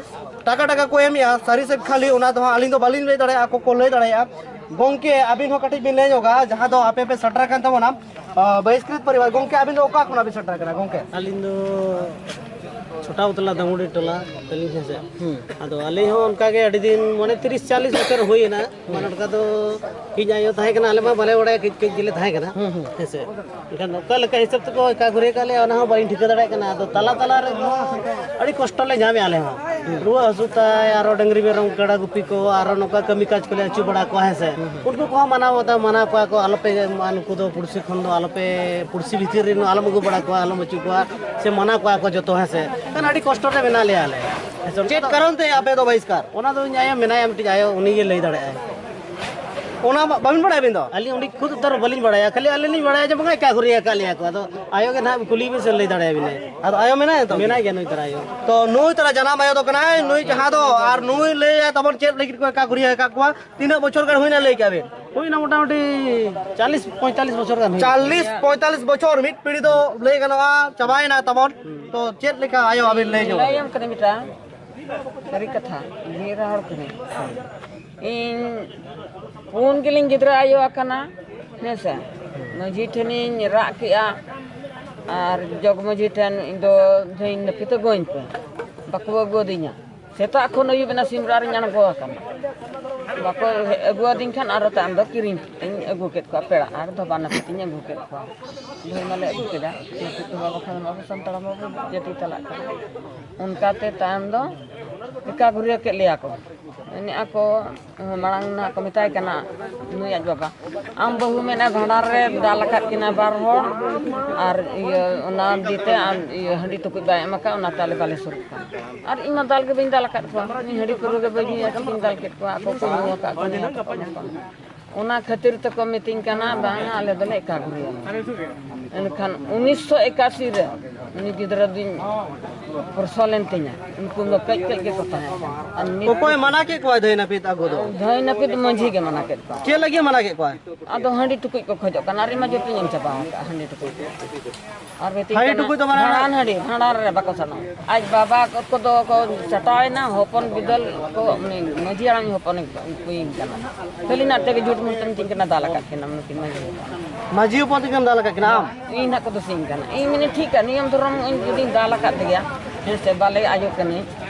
ᱴᱟᱠᱟ ᱴᱟᱠᱟ ᱠᱚ ᱮᱢᱮᱜᱼᱟ, ᱥᱟᱹᱨᱤ ᱥᱮ ᱠᱷᱟᱹᱞᱤ, ᱚᱱᱟ ᱫᱚ ᱦᱟᱸᱜ ᱟᱹᱞᱤᱧ ᱫᱚ ᱵᱟᱹᱞᱤᱧ ᱞᱟᱹᱭ ᱫᱟᱲᱮᱭᱟᱜᱼᱟ, ᱟᱠᱚ ᱠᱚ ᱞᱟᱹᱭ ᱫᱟᱲᱮᱭᱟᱜᱼᱟ᱾ ᱜᱚᱢᱠᱮ, ᱟᱹᱵᱤᱱ ᱦᱚᱸ ᱠᱟᱹᱴᱤᱡ ᱵᱤᱱ ᱞᱟᱹᱭ ᱧᱚᱜᱟ, ᱡᱟᱦᱟᱸ ᱫᱚ ᱟᱯᱮ ᱯᱮ ᱥᱮᱴᱮᱨ ᱟᱠᱟᱱ ᱛᱟᱵᱚᱱᱟ, ᱟ, ᱵᱟᱹᱭᱤᱥᱠᱨᱤᱛ ᱯᱚᱨᱤᱵᱟᱨ᱾ ᱜᱚᱢᱠᱮ, ᱟᱹᱵᱤᱱ ᱫᱚ ᱚᱠᱟ ᱠᱷᱚᱱᱟᱜ ᱵᱤᱱ ᱥᱮᱴᱮᱨ ᱟᱠᱟᱱᱟ ᱜᱚᱢᱠᱮ? ᱟᱹᱞᱤᱧ ᱫᱚ ᱪᱷᱳᱴᱟ ᱩᱛᱞᱟ ᱫᱟᱢᱩᱰᱤ ᱴᱚᱞᱟ ᱛᱟᱹᱞᱤᱧ, ᱦᱮᱸ ᱥᱮ᱾ ᱦᱩᱸ᱾ ᱟᱫᱚ ᱟᱹᱞᱤᱧ ᱦᱚᱸ ᱚᱱᱠᱟ ᱜᱮ ᱟᱹᱰᱤ ᱫᱤᱱ, ᱢᱟᱱᱮ, ᱛᱤᱨᱤᱥ ᱪᱟᱞᱤᱥ ᱵᱚᱪᱷᱚᱨ ᱦᱩᱭᱮᱱᱟ᱾ ᱢᱟᱱᱮ, ᱚᱱᱠᱟ ᱫᱚ ᱤᱧ ᱟᱭᱳ ᱛᱟᱦᱮᱸ ᱠᱟᱱᱟ, ᱟᱞᱮ ᱢᱟ ᱵᱟᱞᱮ ᱵᱟᱲᱟᱭᱟ, ᱠᱟᱹᱡ ᱠᱟᱹᱡ ᱜᱮᱞᱮ ᱛᱟᱦᱮᱸ ᱠᱟᱱᱟ᱾ ᱦᱩᱸ, ᱦᱩᱸ᱾ ᱦᱮᱸ ᱥᱮ᱾ ᱮᱱᱠᱷᱟᱱ ᱚᱠᱟ ᱞᱮᱠᱟ ᱦᱤᱥᱟᱹᱵ ᱛᱮᱠᱚ ᱮᱠᱟ ᱜᱷᱩᱨᱤᱭᱟᱹ ᱠᱟᱜ ᱞᱮᱭᱟ, ᱚᱱᱟ ᱦᱚᱸ ᱵᱟᱹᱞᱤᱧ ᱴᱷᱤᱠᱟᱹ ᱫᱟᱲᱮᱭᱟᱜ ᱠᱟᱱᱟ᱾ ᱟᱫᱚ ᱛᱟᱞᱟ ᱛᱟᱞᱟ ᱨᱮ ᱟᱹᱰᱤ ᱠᱚᱥᱴᱚ ᱞᱮ ᱧᱟᱢᱮᱫᱼᱟ ᱟᱞᱮ ᱦᱚᱸ᱾ ᱦᱩᱸ᱾ ᱨᱩᱣᱟᱹ ᱦᱟᱹᱥᱩ ᱛᱟᱭ, ᱟᱨᱚ ᱰᱟᱹᱝᱨᱤ ᱢᱮᱨᱚᱢ ᱠᱟᱰᱟ ᱜᱩᱯᱤ ᱠᱚ, ᱟᱨᱚ ᱱᱚᱝᱠᱟ ᱠᱟᱹᱢᱤ ᱠᱟᱡᱽ ᱠᱚᱞᱮ ᱟᱹᱪᱩ ᱵᱟᱲᱟ ᱠᱚᱣᱟ, ᱦᱮᱸ ᱥᱮ᱾ ᱦᱩᱸ, ᱦᱩᱸ᱾ ᱩᱱᱠᱩ ᱠᱚᱦᱚᱸ ᱢᱟᱱᱟᱣ ᱵᱟᱛᱟᱣ, ᱢᱟᱱᱟ ᱠᱚᱣᱟ ᱠᱚ, ᱟᱞᱚᱯᱮ, ᱱᱩᱠᱩ ᱫᱚ ᱯᱩᱲᱥᱤ ᱠᱷᱚᱱ ᱫᱚ ᱟᱞᱚᱯᱮ, ᱯᱩᱲᱥᱤ ᱵᱷᱤᱛᱤᱨ ᱨᱮᱱ ᱟᱞᱚᱢ ᱟᱹᱜᱩ ᱵᱟᱲᱟ ᱠᱚᱣᱟ, ᱟᱞᱚᱢ ᱟᱹᱪᱩ ᱠᱚᱣᱟ, ᱥᱮ ᱢᱟᱱᱟ ᱠᱚᱣᱟ ᱠᱚ ᱡᱚᱛᱚ, ᱦᱮᱸ ᱥᱮ᱾ ᱮᱱᱠᱷᱟᱱ ᱟᱹᱰᱤ ᱠᱚᱥᱴᱚ ᱨᱮ ᱢᱮᱱᱟᱜ ᱞᱮᱭᱟ ᱟᱞᱮ, ᱦᱮᱸ ᱥᱮ᱾ ᱪᱮᱫ ᱠᱟᱨᱚᱱ ᱛᱮ ᱟᱯᱮ ᱫᱚ ᱵᱟᱹᱭᱤᱥᱠᱟᱨ? ᱚᱱᱟ ᱫᱚ ᱤᱧ ᱟᱭᱳ ᱢᱮᱱᱟᱭᱟ ᱢᱤᱫᱴᱤᱡ ᱟᱭᱳ, ᱩᱱᱤ ᱜᱮ ᱞᱟᱹᱭ ᱫᱟᱲᱮᱭᱟᱜᱼᱟᱭ᱾ ᱚᱱᱟ ᱢᱟ ᱵᱟᱵᱤᱱ ᱵᱟᱲᱟᱭᱟ ᱟᱹᱵᱤᱱ ᱫᱚ? ᱟᱹᱞᱤᱧ ᱩᱱᱤ ᱠᱷᱩᱫ ᱩᱛᱟᱹᱨ ᱵᱟᱹᱞᱤᱧ ᱵᱟᱲᱟᱭᱟ, ᱠᱷᱟᱹᱞᱤ ᱟᱹᱞᱤᱧ ᱞᱤᱧ ᱵᱟᱲᱟᱭᱟ ᱡᱮ ᱵᱟᱝᱟ ᱮᱠᱟ ᱜᱷᱩᱨᱤᱭᱟᱹ ᱟᱠᱟᱫ ᱞᱮᱭᱟ ᱠᱚ᱾ ᱟᱫᱚ ᱟᱭᱳ ᱜᱮ ᱱᱟᱦᱟᱜ ᱠᱩᱞᱤ ᱵᱤᱱ ᱥᱮ ᱞᱟᱹᱭ ᱫᱟᱲᱮᱭᱟᱵᱤᱱᱟᱭ᱾ ᱟᱨ ᱟᱭᱳ ᱢᱮᱱᱟᱭᱟ ᱛᱚ? ᱢᱮᱱᱟᱭ ᱜᱮᱭᱟ ᱱᱩᱭ ᱛᱟᱨᱟ ᱟᱭᱳ᱾ ᱛᱚ ᱱᱩᱭ ᱛᱟᱨᱟ ᱡᱟᱱᱟᱢ ᱟᱭᱳ ᱫᱚ ᱠᱟᱱᱟᱭ ᱱᱩᱭ, ᱡᱟᱦᱟᱸ ᱫᱚ, ᱟᱨ ᱱᱩᱭ ᱞᱟᱹᱭᱟᱭ ᱛᱟᱵᱚᱱ ᱪᱮᱫ ᱞᱟᱹᱜᱤᱫ ᱠᱚ ᱮᱠᱟ ᱜᱷᱩᱨᱤᱭᱟᱹ ᱟᱠᱟᱫ ᱠᱚᱣᱟ, ᱛᱤᱱᱟᱹᱜ ᱵᱚᱪᱷᱚᱨ ᱜᱟᱱ ᱦᱩᱭᱱᱟ ᱞᱟᱹᱭ ᱠᱮᱜᱼᱟ ᱵᱤᱱ? ᱦᱩᱭᱱᱟ ᱢᱚᱴᱟᱢᱩᱴᱤ ᱪᱟᱞᱤᱥ ᱯᱚᱸᱭᱛᱟᱞᱤᱥ ᱵᱚᱪᱷᱚᱨ ᱜᱟᱱ ᱦᱩᱭᱱᱟ᱾ ᱪᱟᱞᱤᱥ ᱯᱚᱸᱭᱛᱟᱞᱤᱥ ᱵᱚᱪᱷᱚᱨ, ᱢᱤᱫ ᱯᱤᱲᱦᱤ ᱫᱚ ᱞᱟᱹᱭ ᱜᱟᱱᱚᱜᱼᱟ ᱪᱟᱵᱟᱭᱮᱱᱟ ᱛᱟᱵᱚᱱ᱾ ᱛᱚ ᱪᱮᱫ ᱞᱮᱠᱟ ᱟᱭᱳ ᱟᱵᱤᱱ ᱞᱟᱹᱭ ᱧᱚᱜ ᱞᱟᱹᱭ ᱟᱵᱤᱱ? ᱟᱢ ᱠᱟᱹᱱᱟᱹᱧ ᱢᱤᱫᱴᱟᱝ ᱥᱟᱹᱨᱤ ᱠᱟᱛᱷᱟ, ᱰᱷᱮᱨ ᱦᱚᱲ ᱠᱟᱹᱱᱟᱹᱧ᱾ ᱤᱧ ᱯᱩᱱ ᱜᱮᱞᱤᱧ ᱜᱤᱫᱽᱨᱟᱹ ᱟᱭᱳ ᱟᱠᱟᱱᱟ, ᱦᱮᱸ ᱥᱮ᱾ ᱢᱟᱹᱡᱷᱤ ᱴᱷᱮᱱᱤᱧ ᱨᱟᱜ ᱠᱮᱜᱼᱟ, ᱟᱨ ᱡᱚᱜᱽ ᱢᱟᱹᱡᱷᱤ ᱴᱷᱮᱱ, "ᱤᱧ ᱫᱚ ᱫᱷᱟᱹᱭᱤᱧ ᱱᱟᱹᱯᱤᱛ ᱟᱹᱜᱩᱣᱟᱹᱧ ᱯᱮ", ᱵᱟᱠᱚ ᱟᱹᱜᱩᱣᱟᱫᱤᱧᱟ᱾ ᱥᱮᱛᱟᱜ ᱠᱷᱚᱱ ᱟᱹᱭᱩᱵ ᱮᱱᱟ, ᱥᱤᱢ ᱨᱟᱜ ᱨᱤᱧ ᱟᱬᱜᱚ ᱟᱠᱟᱱᱟ, ᱵᱟᱠᱚ ᱟᱹᱜᱩᱣᱟᱫᱤᱧ ᱠᱷᱟᱱ ᱟᱨᱚ ᱛᱟᱭᱚᱢ ᱫᱚ ᱠᱤᱨᱤᱧ ᱤᱧ ᱟᱹᱜᱩ ᱠᱮᱫ ᱠᱚᱣᱟ, ᱯᱮᱲᱟ ᱟᱨ ᱫᱷᱚᱵᱟ ᱱᱟᱹᱯᱤᱛ ᱤᱧ ᱟᱹᱜᱩ ᱠᱮᱫ ᱠᱚᱣᱟ᱾ ᱫᱷᱟᱹᱭ ᱢᱟᱞᱮ ᱟᱹᱜᱩ ᱠᱮᱫᱟ, ᱱᱟᱹᱯᱤᱛ ᱫᱷᱚᱵᱟ ᱵᱟᱠᱷᱟᱱ ᱟᱵᱚ ᱥᱟᱱᱛᱟᱲ ᱢᱟ ᱵᱚ ᱡᱟᱹᱛᱤ ᱪᱟᱞᱟᱜ ᱠᱟᱱᱟ᱾ ᱚᱱᱠᱟᱛᱮ ᱛᱟᱭᱚᱢ ᱫᱚ ᱮᱠᱟ ᱜᱷᱩᱨᱭᱟᱹ ᱠᱮᱫ ᱞᱮᱭᱟ ᱠᱚ᱾ ᱢᱮᱱᱮᱫᱼᱟ ᱠᱚ, ᱢᱟᱲᱟᱝ ᱱᱟᱦᱟᱜ ᱠᱚ ᱢᱮᱛᱟᱭ ᱠᱟᱱᱟ ᱱᱩᱭ ᱟᱡ ᱵᱟᱵᱟ, "ᱟᱢ ᱵᱟᱹᱦᱩ ᱢᱮᱱᱟ ᱵᱷᱟᱸᱰᱟᱱ ᱨᱮ ᱫᱟᱞ ᱟᱠᱟᱫ ᱠᱤᱱᱟ ᱵᱟᱨ ᱦᱚᱲ, ᱟᱨ ᱤᱭᱟᱹ ᱚᱱᱟ ᱤᱫᱤᱛᱮ ᱟᱢ ᱤᱭᱟᱹ ᱦᱟᱺᱰᱤ ᱴᱩᱠᱩᱡ ᱵᱟᱭ ᱮᱢ ᱟᱠᱟᱫ, ᱚᱱᱟᱛᱮ ᱟᱞᱮ ᱵᱟᱞᱮ ᱥᱩᱨᱩᱜ ᱠᱟᱱᱟ᱾ ᱟᱨ ᱤᱧ ᱢᱟ ᱫᱟᱞ ᱜᱮ ᱵᱟᱹᱧ ᱫᱟᱞ ᱟᱠᱟᱫ ᱠᱚᱣᱟ, ᱤᱧ ᱦᱟᱺᱰᱤ ᱯᱟᱹᱣᱨᱟᱹ ᱜᱮ ᱵᱟᱹᱧ ᱧᱩᱭᱟ, ᱪᱤᱠᱟᱹᱧ ᱫᱟᱞ ᱠᱮᱫ ᱠᱚᱣᱟ, ᱟᱠᱚ ᱠᱚ ᱧᱩ ᱟᱠᱟᱫ ᱠᱚ ᱧᱮᱞ ᱟᱠᱟᱫ ᱠᱚᱣᱟ᱾ ᱚᱱᱟ ᱠᱷᱟᱹᱛᱤᱨ ᱛᱮᱠᱚ ᱢᱤᱛᱟᱹᱧ ᱠᱟᱱᱟ, "ᱵᱟᱝᱟ, ᱟᱞᱮ ᱫᱚᱞᱮ ᱮᱠᱟᱜᱨᱤᱭᱟ᱾" ᱮᱱᱠᱷᱟᱱ ᱩᱱᱤᱥᱥᱚ ᱮᱠᱟᱥᱤ ᱨᱮ ᱩᱱᱤ ᱜᱤᱫᱽᱨᱟᱹ ᱫᱚᱧ ᱯᱨᱚᱥᱚᱞ ᱮᱱ ᱛᱤᱧᱟ᱾ ᱩᱱᱠᱩ ᱫᱚ ᱠᱟᱹᱡ ᱠᱟᱹᱡ ᱜᱮᱠᱚ ᱛᱟᱦᱮᱸ ᱠᱟᱱᱟ᱾ ᱟᱨ ᱱᱤᱛ ᱚᱠᱚᱭ ᱢᱟᱱᱟ ᱠᱮᱫ ᱠᱚᱣᱟᱭ ᱫᱷᱟᱹᱭ ᱱᱟᱹᱯᱤᱛ ᱟᱹᱜᱩ ᱫᱚ? ᱫᱷᱟᱹᱭ ᱱᱟᱹᱯᱤᱛ ᱢᱟᱹᱡᱷᱤ ᱜᱮ ᱢᱟᱱᱟ ᱠᱮᱫ ᱠᱚᱣᱟ᱾ ᱪᱮᱫ ᱞᱟᱹᱜᱤᱫ ᱢᱟᱱᱟ ᱠᱮᱫ ᱠᱚᱣᱟᱭ? ᱟᱫᱚ ᱦᱟᱺᱰᱤ ᱴᱩᱠᱩᱡ ᱠᱚ ᱠᱷᱚᱡᱚᱜ ᱠᱟᱱᱟ, ᱟᱨ ᱤᱧ ᱢᱟ ᱡᱚᱛᱚᱧ ᱮᱢ ᱪᱟᱵᱟ ᱟᱠᱟᱫᱼᱟ ᱦᱟᱺᱰᱤ ᱴᱩᱠᱩᱡ᱾ ᱟᱨ ᱢᱤᱛᱟᱹᱧ ᱦᱟᱺᱰᱤ ᱠᱟᱱᱟ, ᱴᱩᱠᱩᱡ ᱫᱚ ᱢᱟᱱᱮ ᱵᱷᱟᱸᱰᱟᱱ ᱦᱟᱺᱰᱤ, ᱵᱷᱟᱸᱰᱟᱱ ᱨᱮ ᱵᱟᱠᱚ ᱥᱮᱱᱚᱜ᱾ ᱟᱡ ᱵᱟᱵᱟ ᱠᱚᱫᱚ ᱠᱚ ᱪᱟᱴᱟᱣᱮᱱᱟ, ᱦᱚᱯᱚᱱ ᱵᱤᱫᱟᱹᱞ ᱠᱚ ᱩᱱᱤ ᱢᱟᱹᱡᱷᱤ ᱦᱟᱲᱟᱢ ᱦᱚᱯᱚᱱ ᱠᱩᱭᱤᱧ ᱠᱟᱱᱟ᱾ ᱠᱷᱟᱹᱞᱤ ᱱᱟᱜ ᱛᱮᱜᱮ ᱡᱷᱩᱴ ᱢᱩᱴ ᱢᱤᱛᱟᱹᱧ ᱠᱟᱱᱟ, ᱫᱟᱞ ᱟᱠᱟᱫ ᱠᱤᱱᱟ ᱱᱩᱠᱤᱱ ᱢᱟᱹᱡᱷᱤ ᱦᱚᱯᱚᱱ᱾ ᱢᱟᱹᱡᱷᱤ ᱦᱚᱯᱚᱱ ᱛᱤᱠᱤᱱ ᱫᱟᱞ ᱟᱠᱟᱫ ᱠᱤᱱᱟ ᱟᱢ? ᱤᱧ ᱱᱟᱜ ᱠᱚ ᱫᱳᱥᱤᱧ ᱠᱟᱱᱟ᱾ ᱤᱧ ᱢᱮᱱᱮ, ᱴᱷᱤᱠᱟ, ᱱᱤᱭᱚᱢ ᱫᱷᱚᱨᱚᱢ ᱤᱧ ᱡᱩᱫᱤᱧ ᱫᱟᱞ ᱟᱠᱟᱫ ᱜᱮᱭᱟ, ᱦᱮᱸ ᱥᱮ, ᱵᱟᱞᱮ ᱟᱭᱳ ᱠᱟᱹᱱᱟᱹᱧ,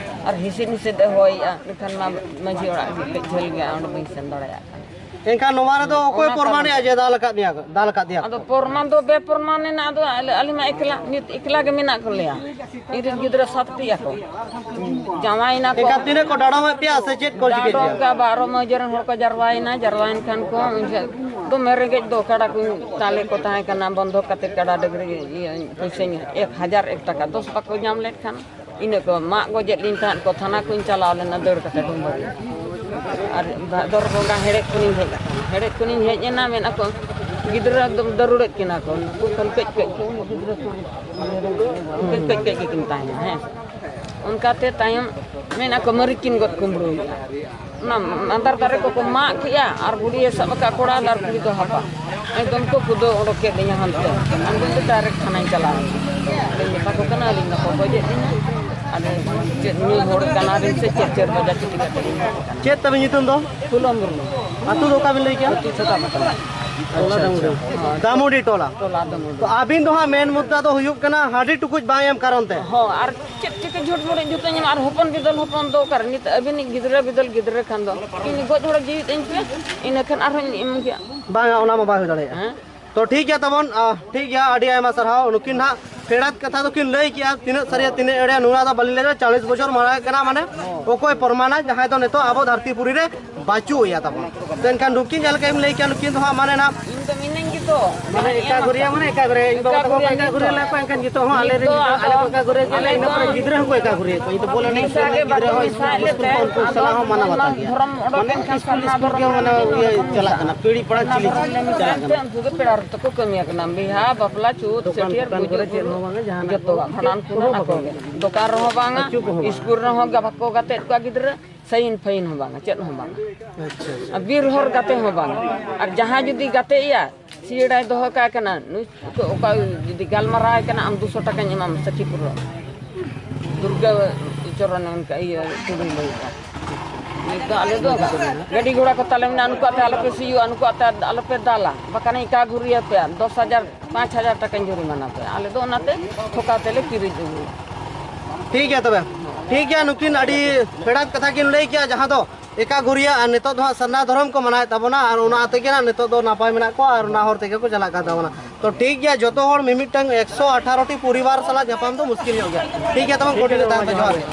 ᱟᱨ ᱦᱤᱥᱤᱫ ᱦᱤᱥᱤᱫ ᱮ ᱦᱚᱭᱮᱜᱼᱟ, ᱮᱱᱠᱷᱟᱱ ᱢᱟ ᱢᱟᱹᱡᱷᱤ ᱚᱲᱟᱜ ᱜᱮ ᱠᱟᱹᱡ ᱡᱷᱟᱹᱞ ᱜᱮᱭᱟ, ᱚᱸᱰᱮ ᱵᱟᱹᱧ ᱥᱮᱱ ᱫᱟᱲᱮᱭᱟᱜ ᱠᱟᱱᱟ᱾ ᱮᱱᱠᱷᱟᱱ ᱱᱚᱣᱟ ᱨᱮᱫᱚ ᱚᱠᱚᱭ ᱚᱱᱟ ᱯᱨᱚᱢᱟᱱᱮᱜᱼᱟ ᱠᱟᱨᱚᱱ ᱡᱮ ᱫᱟᱞ ᱟᱠᱟᱫ ᱢᱮᱭᱟ ᱠᱚ, ᱫᱟᱞ ᱟᱠᱟᱫ ᱫᱮᱭᱟ ᱠᱚ? ᱟᱫᱚ ᱯᱨᱚᱢᱟᱱ ᱫᱚ ᱵᱮᱯᱨᱚᱢᱟᱱ ᱮᱱᱟ, ᱟᱫᱚ ᱟᱞᱮ, ᱟᱞᱮ ᱢᱟ ᱮᱠᱞᱟ, ᱱᱤᱛ ᱮᱠᱞᱟ ᱜᱮ ᱢᱮᱱᱟᱜ ᱠᱚ ᱞᱮᱭᱟ᱾ ᱤᱧ ᱨᱮᱱ ᱜᱤᱫᱽᱨᱟᱹ ᱥᱟᱛᱴᱤ ᱟᱠᱚ᱾ ᱡᱟᱶᱟᱭᱮᱱᱟ ᱠᱚ᱾ ᱮᱱᱠᱷᱟᱱ ᱛᱤᱱᱟᱹᱜ ᱠᱚ ᱰᱟᱰᱚᱢᱮᱫ ᱯᱮᱭᱟ ᱥᱮ ᱪᱮᱫ ᱠᱚ ᱪᱤᱠᱟᱹ ᱰᱟᱰᱚᱢ ᱠᱮᱫᱟ? ᱠᱮᱫ ᱵᱟᱨᱚ ᱢᱟᱹᱡᱷᱤ ᱨᱮᱱ ᱦᱚᱲ ᱠᱚ ᱡᱟᱨᱣᱟᱭᱮᱱᱟ, ᱡᱟᱨᱣᱟᱭᱮᱱ ᱠᱷᱟᱱ ᱠᱚ ᱩᱱ ᱡᱚᱦᱚᱜ ᱫᱚᱢᱮ ᱨᱮᱸᱜᱮᱡ ᱫᱚ, ᱠᱟᱰᱟ ᱠᱚᱧ ᱛᱟᱞᱮ ᱠᱚ ᱛᱟᱦᱮᱸ ᱠᱟᱱᱟ, ᱵᱚᱱᱫᱷᱚᱠ ᱠᱟᱛᱮ ᱠᱟᱰᱟ ᱰᱟᱹᱝᱨᱤ ᱤᱭᱟᱹ ᱯᱩᱭᱥᱟᱹᱧ ᱮᱠ ᱦᱟᱡᱟᱨ ᱮᱠ ᱴᱟᱠᱟ ᱫᱚᱥ ᱵᱟᱠᱚ ᱧᱟᱢ ᱞᱮᱫ ᱠᱷᱟᱱ, ᱤᱱᱟᱹ ᱠᱚ ᱢᱟᱜ ᱜᱚᱡᱮᱫ ᱞᱤᱧ ᱛᱟᱦᱮᱸᱫ ᱠᱚ, ᱛᱷᱟᱱᱟ ᱠᱚᱧ ᱪᱟᱞᱟᱣ ᱞᱮᱱᱟ ᱫᱟᱹᱲ ᱠᱟᱛᱮ ᱰᱩᱢᱵᱟᱹ ᱨᱮ᱾ ᱟᱨ ᱵᱷᱟᱫᱚᱨ ᱵᱚᱸᱜᱟ ᱦᱮᱲᱦᱮᱫ ᱠᱷᱚᱱᱤᱧ ᱦᱮᱡ ᱟᱠᱟᱱᱟ, ᱦᱮᱲᱦᱮᱫ ᱠᱷᱚᱱᱤᱧ ᱦᱮᱡ ᱮᱱᱟ, ᱢᱮᱱ ᱟᱠᱚ ᱜᱤᱫᱽᱨᱟᱹ ᱮᱠᱫᱚᱢ ᱫᱟᱹᱨᱩᱲᱮᱫ ᱠᱤᱱᱟ ᱠᱚ, ᱱᱩᱠᱩ ᱠᱷᱚᱱ ᱠᱟᱹᱡ ᱠᱟᱹᱡ ᱠᱚ, ᱩᱱᱤ ᱜᱤᱫᱽᱨᱟᱹ ᱥᱩᱨ ᱨᱮ ᱠᱟᱹᱡ ᱠᱟᱹᱡ ᱠᱟᱹᱡ ᱠᱤᱱ ᱛᱟᱦᱮᱱᱟ, ᱦᱮᱸ᱾ ᱚᱱᱠᱟᱛᱮ ᱛᱟᱭᱚᱢ ᱢᱮᱱ ᱟᱠᱚ ᱢᱟᱹᱨᱤᱪ ᱠᱤᱱ ᱜᱚᱫ ᱠᱩᱢᱵᱽᱲᱩᱭᱮᱫᱼᱟ᱾ ᱚᱱᱟ ᱢᱟᱸᱫᱟᱨ ᱫᱟᱨᱮ ᱠᱚᱠᱚ ᱢᱟᱜ ᱠᱮᱜᱼᱟ ᱟᱨ ᱵᱩᱰᱷᱤᱭᱮ ᱥᱟᱵ ᱟᱠᱟᱫ ᱠᱚᱲᱟ ᱟᱨ ᱠᱩᱲᱤ ᱫᱚ ᱦᱟᱯᱟ᱾ ᱮᱠᱫᱚᱢ ᱠᱚ ᱠᱩᱫᱟᱹᱣ ᱚᱰᱚᱠ ᱠᱮᱫ ᱞᱤᱧᱟ ᱦᱟᱱᱛᱮ᱾ ᱟᱢ ᱫᱚ ᱰᱟᱭᱨᱮᱠᱴ ᱛᱷᱟᱱᱟᱧ ᱪᱟᱞᱟᱣ ᱮᱱᱟ᱾ ᱟᱫᱚᱧ ᱢᱮᱛᱟ ᱠᱚ ᱠᱟᱱᱟ, "ᱟᱹᱞᱤᱧ ᱫᱚᱠᱚ ᱜᱚᱡᱮᱫ ᱞᱤᱧᱟ᱾ ᱟᱫᱚ ᱪᱮᱫ ᱧᱩ ᱦᱚᱲ ᱠᱟᱱᱟᱞᱤᱧ ᱥᱮ ᱪᱮᱫ, ᱪᱟᱹᱨ ᱵᱟᱡᱟ ᱪᱷᱩᱴᱤ ᱠᱟᱛᱮ ᱞᱤᱧ ᱦᱮᱡ ᱟᱠᱟᱱᱟ?" ᱪᱮᱫ ᱛᱟᱵᱤᱱ ᱧᱩᱛᱩᱢ ᱫᱚ? ᱯᱷᱩᱞᱚ ᱢᱩᱨᱢᱩ᱾ ᱟᱹᱛᱩ ᱫᱚ ᱚᱠᱟ ᱵᱤᱱ ᱞᱟᱹᱭ ᱠᱮᱜᱼᱟ? ᱟᱹᱛᱩ ᱪᱷᱟᱛᱟ ᱯᱟᱛᱟ᱾ ᱫᱟᱢᱩᱰᱤ ᱴᱚᱞᱟ᱾ ᱴᱚᱞᱟ ᱫᱟᱢᱩᱰᱤ᱾ ᱛᱚ ᱟᱹᱵᱤᱱ ᱫᱚ ᱦᱟᱸᱜ ᱢᱮᱱ ᱢᱩᱫᱽᱫᱟ ᱫᱚ ᱦᱩᱭᱩᱜ ᱠᱟᱱᱟ ᱦᱟᱺᱰᱤ ᱴᱩᱠᱩᱡ ᱵᱟᱝ ᱮᱢ ᱠᱟᱨᱚᱱ ᱛᱮ᱾ ᱦᱚᱸ, ᱟᱨ ᱪᱮᱫ ᱪᱤᱠᱟᱹ ᱡᱷᱩᱴ ᱢᱩᱲᱤ ᱡᱩᱛᱟᱹᱧ ᱮᱢᱟ, ᱟᱨ ᱦᱚᱯᱚᱱ ᱵᱤᱫᱟᱹᱞ ᱦᱚᱯᱚᱱ ᱫᱚ ᱚᱠᱟᱨᱮ? ᱱᱤᱛ ᱟᱹᱵᱤᱱᱤᱡ ᱜᱤᱫᱽᱨᱟᱹ ᱵᱤᱫᱟᱹᱞ ᱜᱤᱫᱽᱨᱟᱹ ᱠᱷᱟᱱ ᱫᱚ ᱤᱧ ᱜᱚᱡ ᱦᱚᱲ ᱡᱤᱣᱤᱫ ᱟᱹᱧ ᱯᱮ, ᱤᱱᱟᱹ ᱠᱷᱟᱱ ᱟᱨᱦᱚᱸᱧ ᱮᱢ ᱜᱮᱭᱟ᱾ ᱵᱟᱝᱟ, ᱚᱱᱟ ᱢᱟ ᱵᱟᱭ ᱦᱩᱭ ᱫᱟᱲᱮᱭᱟᱜᱼᱟ᱾ ᱦᱮᱸ? ᱛᱚ ᱴᱷᱤᱠ ᱜᱮᱭᱟ ᱛᱟᱵᱚᱱ, ᱟ, ᱴᱷᱤᱠ ᱜᱮᱭᱟ, ᱟᱹᱰᱤ ᱟᱭᱢᱟ ᱥᱟᱨᱦᱟᱣ᱾ ᱱᱩᱠᱤᱱ ᱦᱟᱸᱜ ᱯᱷᱮᱰᱟᱛ ᱠᱟᱛᱷᱟ ᱫᱚᱠᱤᱱ ᱞᱟᱹᱭ ᱠᱮᱜᱼᱟ, ᱛᱤᱱᱟᱹᱜ ᱥᱟᱹᱨᱤᱭᱟ ᱛᱤᱱᱟᱹᱜ ᱮᱲᱮᱭᱟ, ᱱᱚᱣᱟ ᱫᱚ ᱵᱟᱹᱞᱤᱧ ᱞᱟᱹᱭ ᱫᱟᱲᱮᱭᱟᱜᱼᱟ᱾ ᱪᱟᱞᱤᱥ ᱵᱚᱪᱷᱚᱨ ᱢᱟᱲᱟᱝ ᱠᱟᱱᱟ, ᱢᱟᱱᱮ ᱚᱠᱚᱭ ᱯᱨᱚᱢᱟᱱᱟᱭ ᱡᱟᱦᱟᱸᱭ ᱫᱚ ᱱᱤᱛᱚᱜ ᱟᱵᱚ ᱫᱷᱟᱹᱨᱛᱤ ᱯᱩᱨᱤ ᱨᱮ ᱵᱟᱹᱪᱩᱜ ᱮᱭᱟ ᱛᱟᱵᱚᱱ᱾ ᱛᱚ ᱮᱱᱠᱷᱟᱱ ᱱᱩᱠᱤᱱ ᱡᱟᱦᱟᱸ ᱞᱮᱠᱟ ᱮᱢ ᱞᱟᱹᱭ ᱠᱮᱜᱼᱟ, ᱱᱩᱠᱤᱱ ᱫᱚ ᱦᱟᱸᱜ ᱢᱟᱱᱮ ᱱᱟᱜ ᱤᱧ ᱫᱚ ᱢᱤᱱᱟᱹᱧ ᱜᱮᱛᱚ᱾ ᱢᱟᱱᱮ ᱮᱠᱟ ᱜᱷᱩᱨᱤᱭᱟᱹ, ᱢᱟᱱᱮ ᱮᱠᱟ ᱜᱷᱩᱨᱤᱭᱟᱹ, ᱤᱧ ᱵᱟᱵᱟ ᱛᱟᱠᱚ ᱠᱚ ᱮᱠᱟ ᱜᱷᱩᱨᱤᱭᱟᱹ ᱞᱮᱫ ᱠᱚᱣᱟ, ᱮᱱᱠᱷᱟᱱ ᱱᱤᱛᱚᱜ ᱦᱚᱸ ᱟᱞᱮ ᱨᱮᱱ ᱜᱤᱫᱽᱨᱟᱹ, ᱟᱞᱮ ᱠᱚ ᱮᱠᱟ ᱜᱷᱩᱨᱤᱭᱟᱹ ᱠᱚᱣᱟ, ᱤᱧ ᱫᱚ ᱵᱚᱞᱮ ᱱᱤᱛᱚᱜ ᱜᱤᱫᱽᱨᱟᱹ ᱦᱚᱸᱠᱚ ᱮᱠᱟ ᱜᱷᱩᱨᱤᱭᱟᱹ ᱠᱚᱣᱟ, ᱤᱧ ᱫᱚ ᱵᱚᱞᱮ ᱱᱤᱛᱚᱜ ᱜᱤᱫᱽᱨᱟᱹ ᱦᱚᱸ ᱥᱠᱩᱞ ᱠᱚ ᱩᱱᱠᱩ ᱥᱟᱞᱟᱜ ᱦᱚᱸ ᱢᱟᱱᱟ ᱵᱟᱛᱟ ᱜᱮᱭᱟ᱾ ᱢᱟᱱᱮ ᱥᱠᱩᱞ, ᱥᱠᱩᱞ ᱜᱮ ᱢᱟᱱᱮ ᱤᱭᱟᱹ ᱪᱟᱞᱟᱜ ᱠᱟᱱᱟ, ᱯᱤᱲᱦᱤ ᱯᱟᱲᱟ ᱪᱤᱞᱤ ᱪᱟᱞᱟᱜ ᱠᱟᱱᱟ᱾ ᱩᱱᱠᱩ ᱜᱮ ᱯᱮᱲᱟ ᱦᱚᱲ ᱛᱟᱠᱚ ᱠᱟᱹᱢᱤᱭᱟ ᱠᱟᱱᱟ, ᱵᱤᱦᱟ, ᱵᱟᱯᱞᱟ, ᱪᱷᱩᱛ, ᱫᱚᱠᱟᱱ ᱪᱷᱟᱹᱴᱭᱟᱹᱨ, ᱯᱷᱚᱠᱟᱱ ᱜᱩᱡᱩᱜ ᱠᱚᱨᱮ ᱪᱮᱫ ᱜᱩᱨᱩ, ᱦᱚᱸ ᱵᱟᱝᱟ, ᱡᱟᱦᱟᱱᱟᱜ ᱡᱚᱛᱚᱣᱟᱜ, ᱠᱚ ᱵᱷᱟᱸᱰᱟᱱ ᱠᱚ ᱪᱮᱫ ᱦᱚᱸ ᱢᱮᱱᱟᱜ ᱠᱚ ᱵᱟᱠᱚ ᱜᱮ᱾ ᱫᱚᱠᱟᱱ ᱨᱮᱦᱚᱸ ᱵᱟᱝᱟ, ᱟᱹᱪᱩ ᱠᱚᱦᱚᱸ ᱵᱟᱝᱟ᱾ ᱥᱠᱩᱞ ᱨᱮᱦᱚᱸ ᱜᱟ-, ᱵᱟᱠᱚ ᱜᱟᱛᱮ ᱮᱫ ᱠᱚᱣᱟ ᱜᱤᱫᱽᱨᱟᱹ, ᱥᱟᱭᱤᱱ ᱯᱷᱟᱭᱤᱱ ᱦᱚᱸ ᱵᱟᱝᱟ, ᱪᱮᱫ ᱦᱚᱸ ᱵᱟᱝᱟ᱾ ᱟᱪᱪᱷᱟ, ᱟᱪᱪᱷᱟ᱾ ᱟᱨ ᱵᱤᱨ ᱦᱚᱨ ᱜᱟᱛᱮ ᱦᱚᱸ ᱵᱟᱝᱟ᱾ ᱟᱨ ᱡᱟᱦᱟᱸᱭ ᱡᱩᱫᱤ ᱜᱟᱛᱮ ᱮᱭᱟ, ᱥᱤᱭᱟᱹᱲᱟᱭ ᱫᱚᱦᱚ ᱠᱟᱜ ᱠᱟᱱᱟ, ᱱᱩᱭ ᱚᱠᱟ ᱡᱩᱫᱤ ᱜᱟᱞᱢᱟᱨᱟᱣ ᱟᱭ ᱠᱟᱱᱟ, ᱟᱢ ᱫᱩᱥᱚ ᱴᱟᱠᱟᱧ ᱮᱢᱟᱢ, ᱥᱟᱹᱠᱷᱤ ᱯᱩᱨᱟᱹ᱾ ᱫᱩᱨᱜᱟᱹ ᱪᱚᱨᱚᱱ ᱚᱱᱠᱟ ᱤᱭᱟᱹ ᱴᱩᱰᱩᱭ ᱞᱟᱹᱭᱮᱫᱼᱟ᱾ ᱱᱤᱛ ᱫᱚ ᱟᱞᱮ ᱫᱚ ᱜᱟᱹᱰᱤ ᱜᱷᱚᱲᱟ ᱠᱚ ᱛᱟᱞᱮ ᱢᱮᱱᱟᱜᱼᱟ, ᱱᱩᱠᱩ ᱟᱛᱮ ᱟᱞᱚᱯᱮ ᱥᱤᱭᱳᱜᱼᱟ, ᱱᱩᱠᱩ ᱟᱛᱮ ᱟᱞᱚᱯᱮ ᱫᱟᱞᱟ, ᱵᱟᱠᱷᱟᱱ ᱤᱧ ᱮᱠᱟ ᱜᱷᱩᱨᱤᱭᱟᱹ ᱯᱮᱭᱟ, ᱫᱚᱥ ᱦᱟᱡᱟᱨ, ᱯᱟᱸᱪ ᱦᱟᱡᱟᱨ ᱴᱟᱠᱟᱧ ᱡᱩᱨᱤᱢᱟᱱᱟ ᱯᱮᱭᱟ᱾ ᱟᱞᱮ ᱫᱚ ᱚᱱᱟᱛᱮ ᱴᱷᱚᱠᱟ ᱛᱮᱞᱮ ᱠᱤᱨᱤᱧ ᱟᱹᱜᱩᱭᱟ᱾ ᱴᱷᱤᱠ ᱜᱮᱭᱟ ᱛᱚᱵᱮ, ᱴᱷᱤᱠ ᱜᱮᱭᱟ, ᱱᱩᱠᱤᱱ ᱟᱹᱰᱤ ᱯᱷᱮᱰᱟᱛ ᱠᱟᱛᱷᱟ ᱠᱤᱱ ᱞᱟᱹᱭ ᱠᱮᱜᱼᱟ, ᱡᱟᱦᱟᱸ ᱫᱚ ᱮᱠᱟ ᱜᱷᱩᱨᱤᱭᱟᱹ ᱟᱨ ᱱᱤᱛᱚᱜ ᱫᱚ ᱦᱟᱸᱜ ᱥᱟᱨᱱᱟ ᱫᱷᱚᱨᱚᱢ ᱠᱚ ᱢᱟᱱᱟᱣᱮᱫ ᱛᱟᱵᱚᱱᱟ ᱟᱨ ᱚᱱᱟ ᱛᱮᱜᱮ ᱱᱟᱜ ᱱᱤᱛᱚᱜ ᱫᱚ ᱱᱟᱯᱟᱭ ᱢᱮᱱᱟᱜ ᱠᱚᱣᱟ ᱟᱨ ᱚᱱᱟ ᱦᱚᱨ ᱛᱮᱜᱮ ᱠᱚ ᱪᱟᱞᱟᱜ ᱠᱟᱱ ᱛᱟᱵᱚᱱᱟ᱾ ᱛᱚ ᱴᱷᱤᱠ ᱜᱮᱭᱟ, ᱡᱚᱛᱚ ᱦᱚᱲ ᱢᱤᱢᱤᱫᱴᱟᱝ ᱮᱠᱥᱚ ᱟᱴᱷᱟᱨᱚ ᱴᱤ ᱯᱚᱨᱤᱵᱟᱨ ᱥᱟᱞᱟᱜ ᱧᱟᱯᱟᱢ ᱫᱚ ᱢᱩᱥᱠᱤᱞ ᱧᱚᱜ ᱜᱮᱭᱟ᱾ ᱴᱷᱤᱠ ᱜᱮᱭᱟ, ᱛᱚᱵᱮ continue ᱛᱟᱦᱮᱱ ᱯᱮ, ᱡᱚᱦᱟᱨ ᱜᱮ᱾